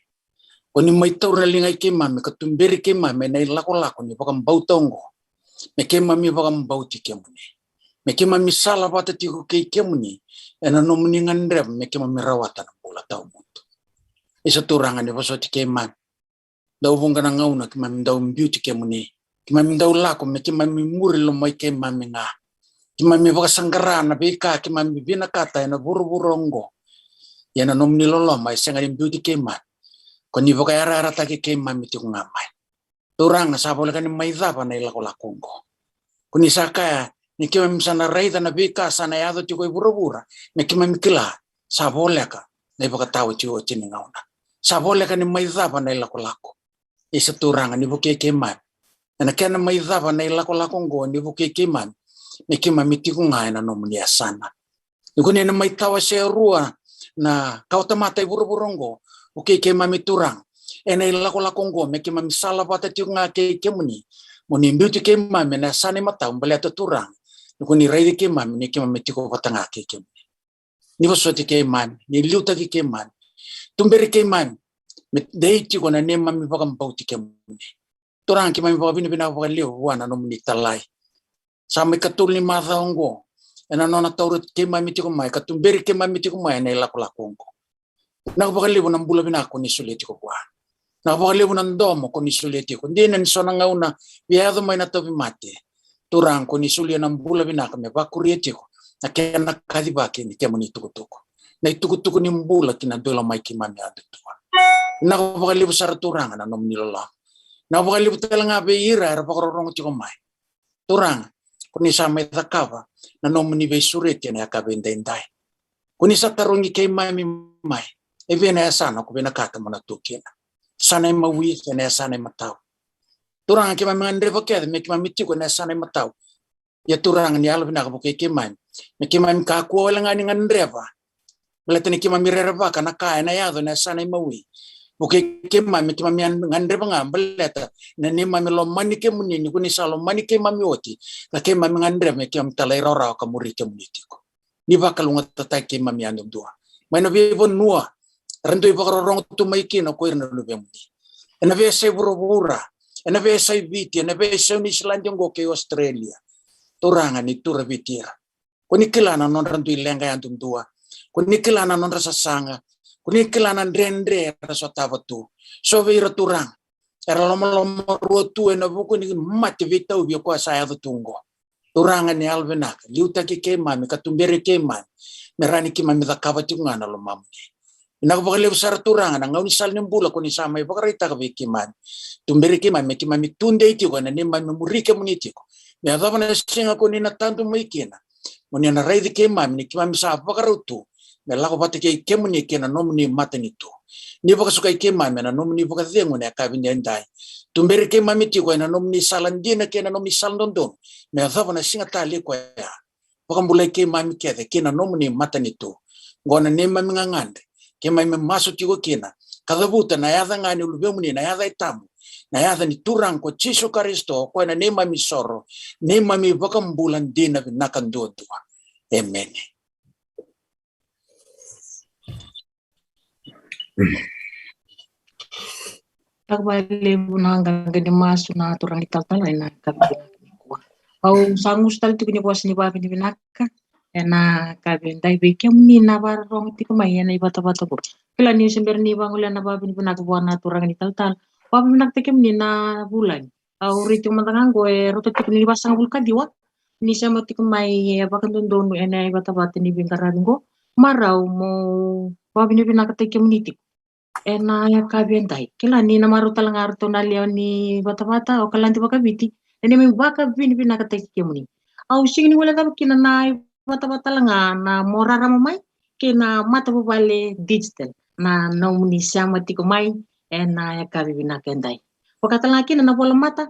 Ko ni mai taura na liga i keimami ka tuberi keimami ena ilakolako ni vakabauta oqo. Me keimami vakabauti kemuni. Me keimami sala vata tiko kei kemuni ena nomuni gadreva me keimami rawata na bula tawamudu. Isa Turaga, ni vosoti keimami. Dau vuqa na gauna keimami dau biuti kemuni. Keimami dau lako me keimami muri loma i keimami ga. Keimami vakasaqara na veika keimami vinakata ena vuravura oqo. Ia na nomuni loloma e sega ni biuti keimami. Ko ni vakayarayarataki keimami tiko ga mai. Turaga, sa voleka ni mai cava na ilakolako oqo. Ko ni sa kaya ni keimami sa na raica na veika sa na yaco tiko e vuravura, me keimami kila sa voleka na ivakataotioti ni gauna. Sa voleka ni mai cava na ilakolako. Isa Turaga, ni vukei keimami. Ena kena mai cava na ilakolako oqo, ni vukei keimami. Me keimami tiko ga ena nomuni yasana. Ni ko ni na mai tawasea rua na kawatamata i vuravura oqo, vukei keimami Turaga. Ena ilakolako oqo, me keimami sala vata tiko ga kei kemuni. Mo ni biuti keimami ena yasana imatau, baleta Turaga. Ni ko ni raici keimami, ni keimami tiko vata ga kei kemuni. Ni vosoti keimami, ni liutaki keimami. Tuberi keimami, me dei tiko na neimami vakabauti kemuni. Turaga, keimami vakavinavinaka vakalevu vua na nomuni talai. Sa mai katolu ni macawa oqo, ena nona taura keimami tiko mai, ka tuberi keimami tiko mai ena ilakolako oqo. Vinaka vakalevu na bula vinaka ko ni solia tiko vua. Vinaka vakalevu na domo ko ni solia tiko. Dina ni so na gauna via yaco mai na tauvimate. Turaga, ko ni solia na bula vinaka me vakuria tiko na kena kacivaki ni kemuni tukutuku. Na itukutuku ni bula ki na dui loma i keimami yadudua. Vinaka vakalevu sara Turaga na nomuni loloma. Vinaka vakalevu tale ga vei ira era vakarorogo tiko mai. Turaga, ko ni sa mai cakava na nomuni veisureti ena yakavi edaidai. Ko ni sa tarogi keimami mai, e vei na yasana ko vinakata mo na tu kina. Yasana imawi, se na yasana imatau. Turaga, keimami gadreva kece me keimami tiko ena yasana imatau. Ia Turaga, ni yalovinaka vukei keimami me keimami kakua wale ga ni gadreva. Baleta ni keimami rerevaka na ka ena yaco ena yasana imawi. Vukei keimami me keimami gadreva ga baleta na neimami lomani kemuni, ni ko ni sa lomani keimami oti. Ka keimami gadreva me keimami talairawarawa ka muri kemuni tiko. Ni vakalougatataki keimami yadudua mai na veivanua era dui vakarorogo tu mai kina ko ira na luvemuni. Ena veiyasai vuravura, ena veiyasai Viti, ena veiyasai Niusiladi oqo kei Australia. Turaga, ni tu ira vei ira. Ko ni kila na nodra dui leqa yadudua. Ko ni kila na nodra sasaga. Ko ni kila na dredre era sotava tu. So vei ira Turaga era lomalomarua tu ena vuku ni mate veitauvi o koya sa yaco tu oqo. Turaga, ni yalovinaka, liutaki keimami ka tuberi keimami me rawa ni keimami cakava tiko ga na lomamuni. Vinaka vakalevu sara Turaga na gaunisala ni bula ko ni sa mai vakaraitaka vei keimami. Tuberi keimami me keimami tudei tiko ena neimami muri kemuni tiko. Me yacova na siga ko ni na tadu mai kina, mo ni na raici keimami ni keimami sa vakarau tu me lako vata kei kemuni kei na nomuni matanitu. Ni vakasukai keimami ena nomuni vakacegu ena yakavi edaidai. Tuberi keimami tiko ena nomuni sala dina kei na nomuni sala dodonu me yacova na siga talei koya. Vakabulai keimami kece kei na nomuni matanitu. Oqo na neimami gagadre keimami masu tiko kina, ka cavuta na yaca ga ni luvemuni, na yaca e tabu, na yaca ni Turaga ko Jisu Karisito, o koya na neimami soro, neimami vakabula dina vinaka duadua. Emeni. Vinaka vakalevu na qaqa ni masu na turaga ni talatala ena yakavi vinaka nikua. Au sa gusu tale tiko ni vosa ni vakavinavinaka ena yakavi edaidai vei kemuni na vakarorogo tiko mai ena ivatavata qo. Kila niu se bera ni vagolea na vakavinavinaka vua na turaga ni talatala, vakavinavinakataki kemuni na vulagi. Au raica tiko mada ga qo e rauta tiko ni vasagavulu ka ciwa ni sema tiko mai e vakadodonu ena ivatavata ni veiqaravi qo. Marau mo vakavinavinakataki kemuni tiko ena yakavi edai. Kila ni na marau tale ga ratou na lewe ni vatavata o Kaladi Vakaviti, ena neimami vakavinavinakataki kemuni. Au sega ni guilecava kina na ivatavata tale ga na Mo Rarama Mai kei na matavuvale digital na nomuni sema tiko mai ena yakavi vinaka edai. Vaka tale ga kina na volamata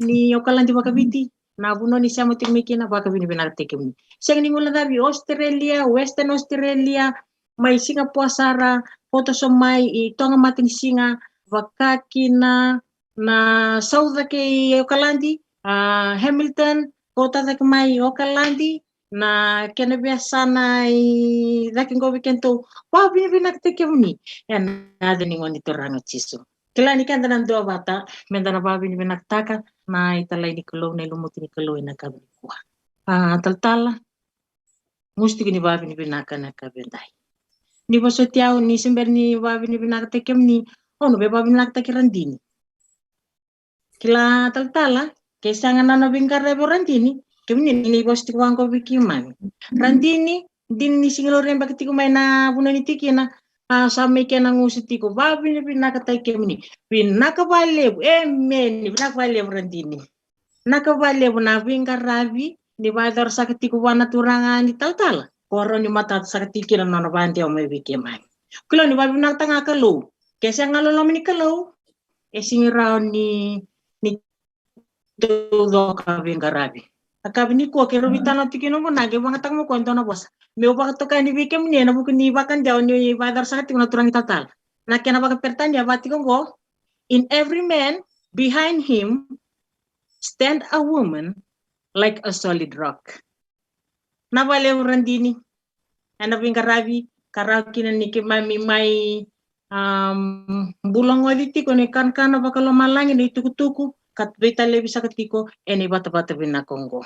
ni Okaladi vakaviti, na vanua ni sema tiko mai kina, vakavinavinakataki kemuni. Sega ni guilecavi, Australia, Western Australia, mai Singapore sara, Potoso mai, i Toga Matanisiga, vaka kina na Sauca kei Okaladi, a, Hamilton, Kota cake mai Okaladi, na kena veiyasana i cake qo vei kedatou. Vakavinavinakataki kemuni ena yaca ni Gone Turaga o Jisu. Kila ni keda na duavata meda na vakavinavinakataka na italai ni Kalou, na ilumuti ni Kalou ena yakavi nikua. A, talatala, gusu tiko ni vakavinavinaka ena yakavi edai. Ni vosoti au, ni se bera ni vakavinavinakataki kemuni, au na via vakavinavinakataki Radini. Kila talatala, ke sega na nona veiqaravi o Radini, kemuni ni vosa tiko vaqo vei keimami. Radini, Dini ni Sigilori e beka tiko mai na vanua ni tikina, a, sa mai kena gusu tiko, vakavinavinakataki kemuni. Vinaka vakalevu, emeni, vinaka vakalevu Radini. Vinaka vakalevu na veiqaravi ni vakayacora saka tiko vua na turaga ni talatala. Ko rawa ni matata saka tiko kina na nona vakadewa mai vei keimami. Kila ni vakavinavinakataka ga Kalou. Ke sega na loloma ni Kalou, e sega ni rawa ni, ni taucoko na veiqaravi. Na yakavi nikua keirau veitalanoa tiko kina oqo, na qai vakayagataka mai o koya e dua na vosa. Meu vakatokai vei kemuni ena vuku ni vakadewa ni vakayacora saka tiko na turaga ni talatala. Na kena vakaperitania vaka tiko oqo, in every man behind him stand a woman like a solid rock. Vinaka vakalevu Radini ena veiqaravi ka rawa kina ni keimami mai, am, bula goci tiko ena ikanakana vakalomalagi, na itukutuku ka veitalevi saka tiko ena ivatavata vinaka oqo.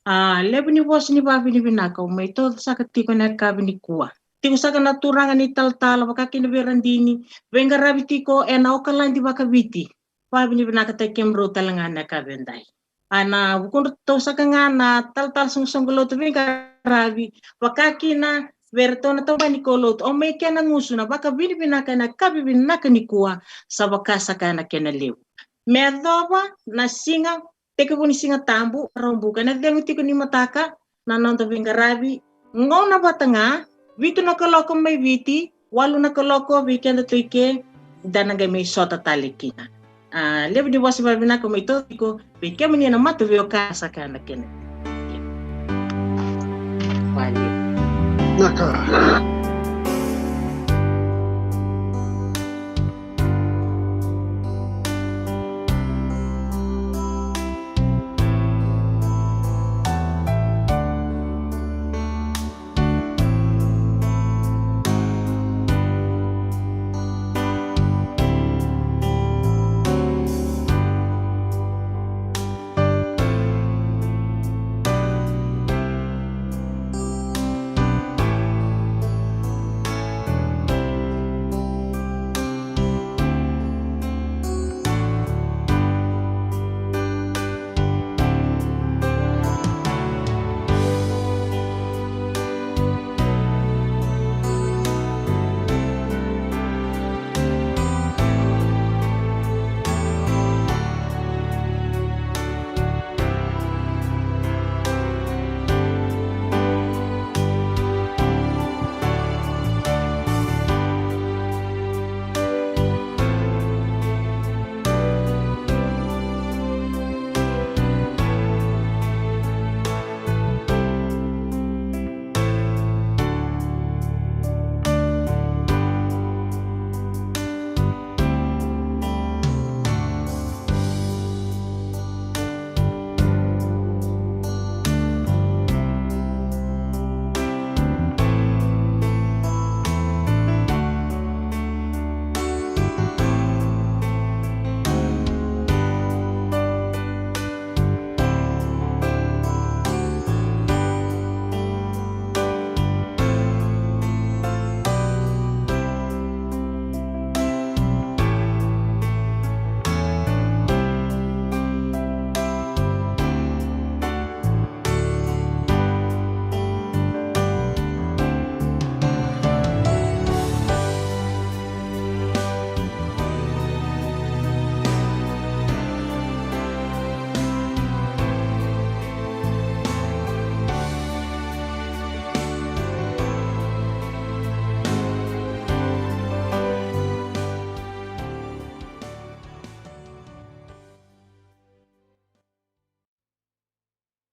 A, levu ni vosa ni vakavinavinaka au mai tauca saka tiko ena yakavi nikua. Tiko saka na turaga ni talatala, vaka kina vei Radini, veiqaravi tiko ena Okaladi vakaviti. Vakavinavinakataki kemudrau tale ga ena yakavi edai. A, na vukudratou saka ga na talatala soqosoqo lotu veiqaravi, vaka kina vei iratou na tabana ni kaulotu, au mai kena gusu na vakavinavinaka ena yakavi vinaka nikua, sa vaka saka ena kena levu. Me yacova na siga, tekivu ni Siga Tabu, Vakaraubuka, ena cegu tiko ni mataka na noda veiqaravi. Gauna vata ga, vitu na kaloko mai Viti, walu na kaloko vei kedatou i ke, da na qai mai sota tale kina. A, levu ni vosa vakavinaka mai tauca tiko vei kemuni na mataveiwekani saka ena kena. Vinaka.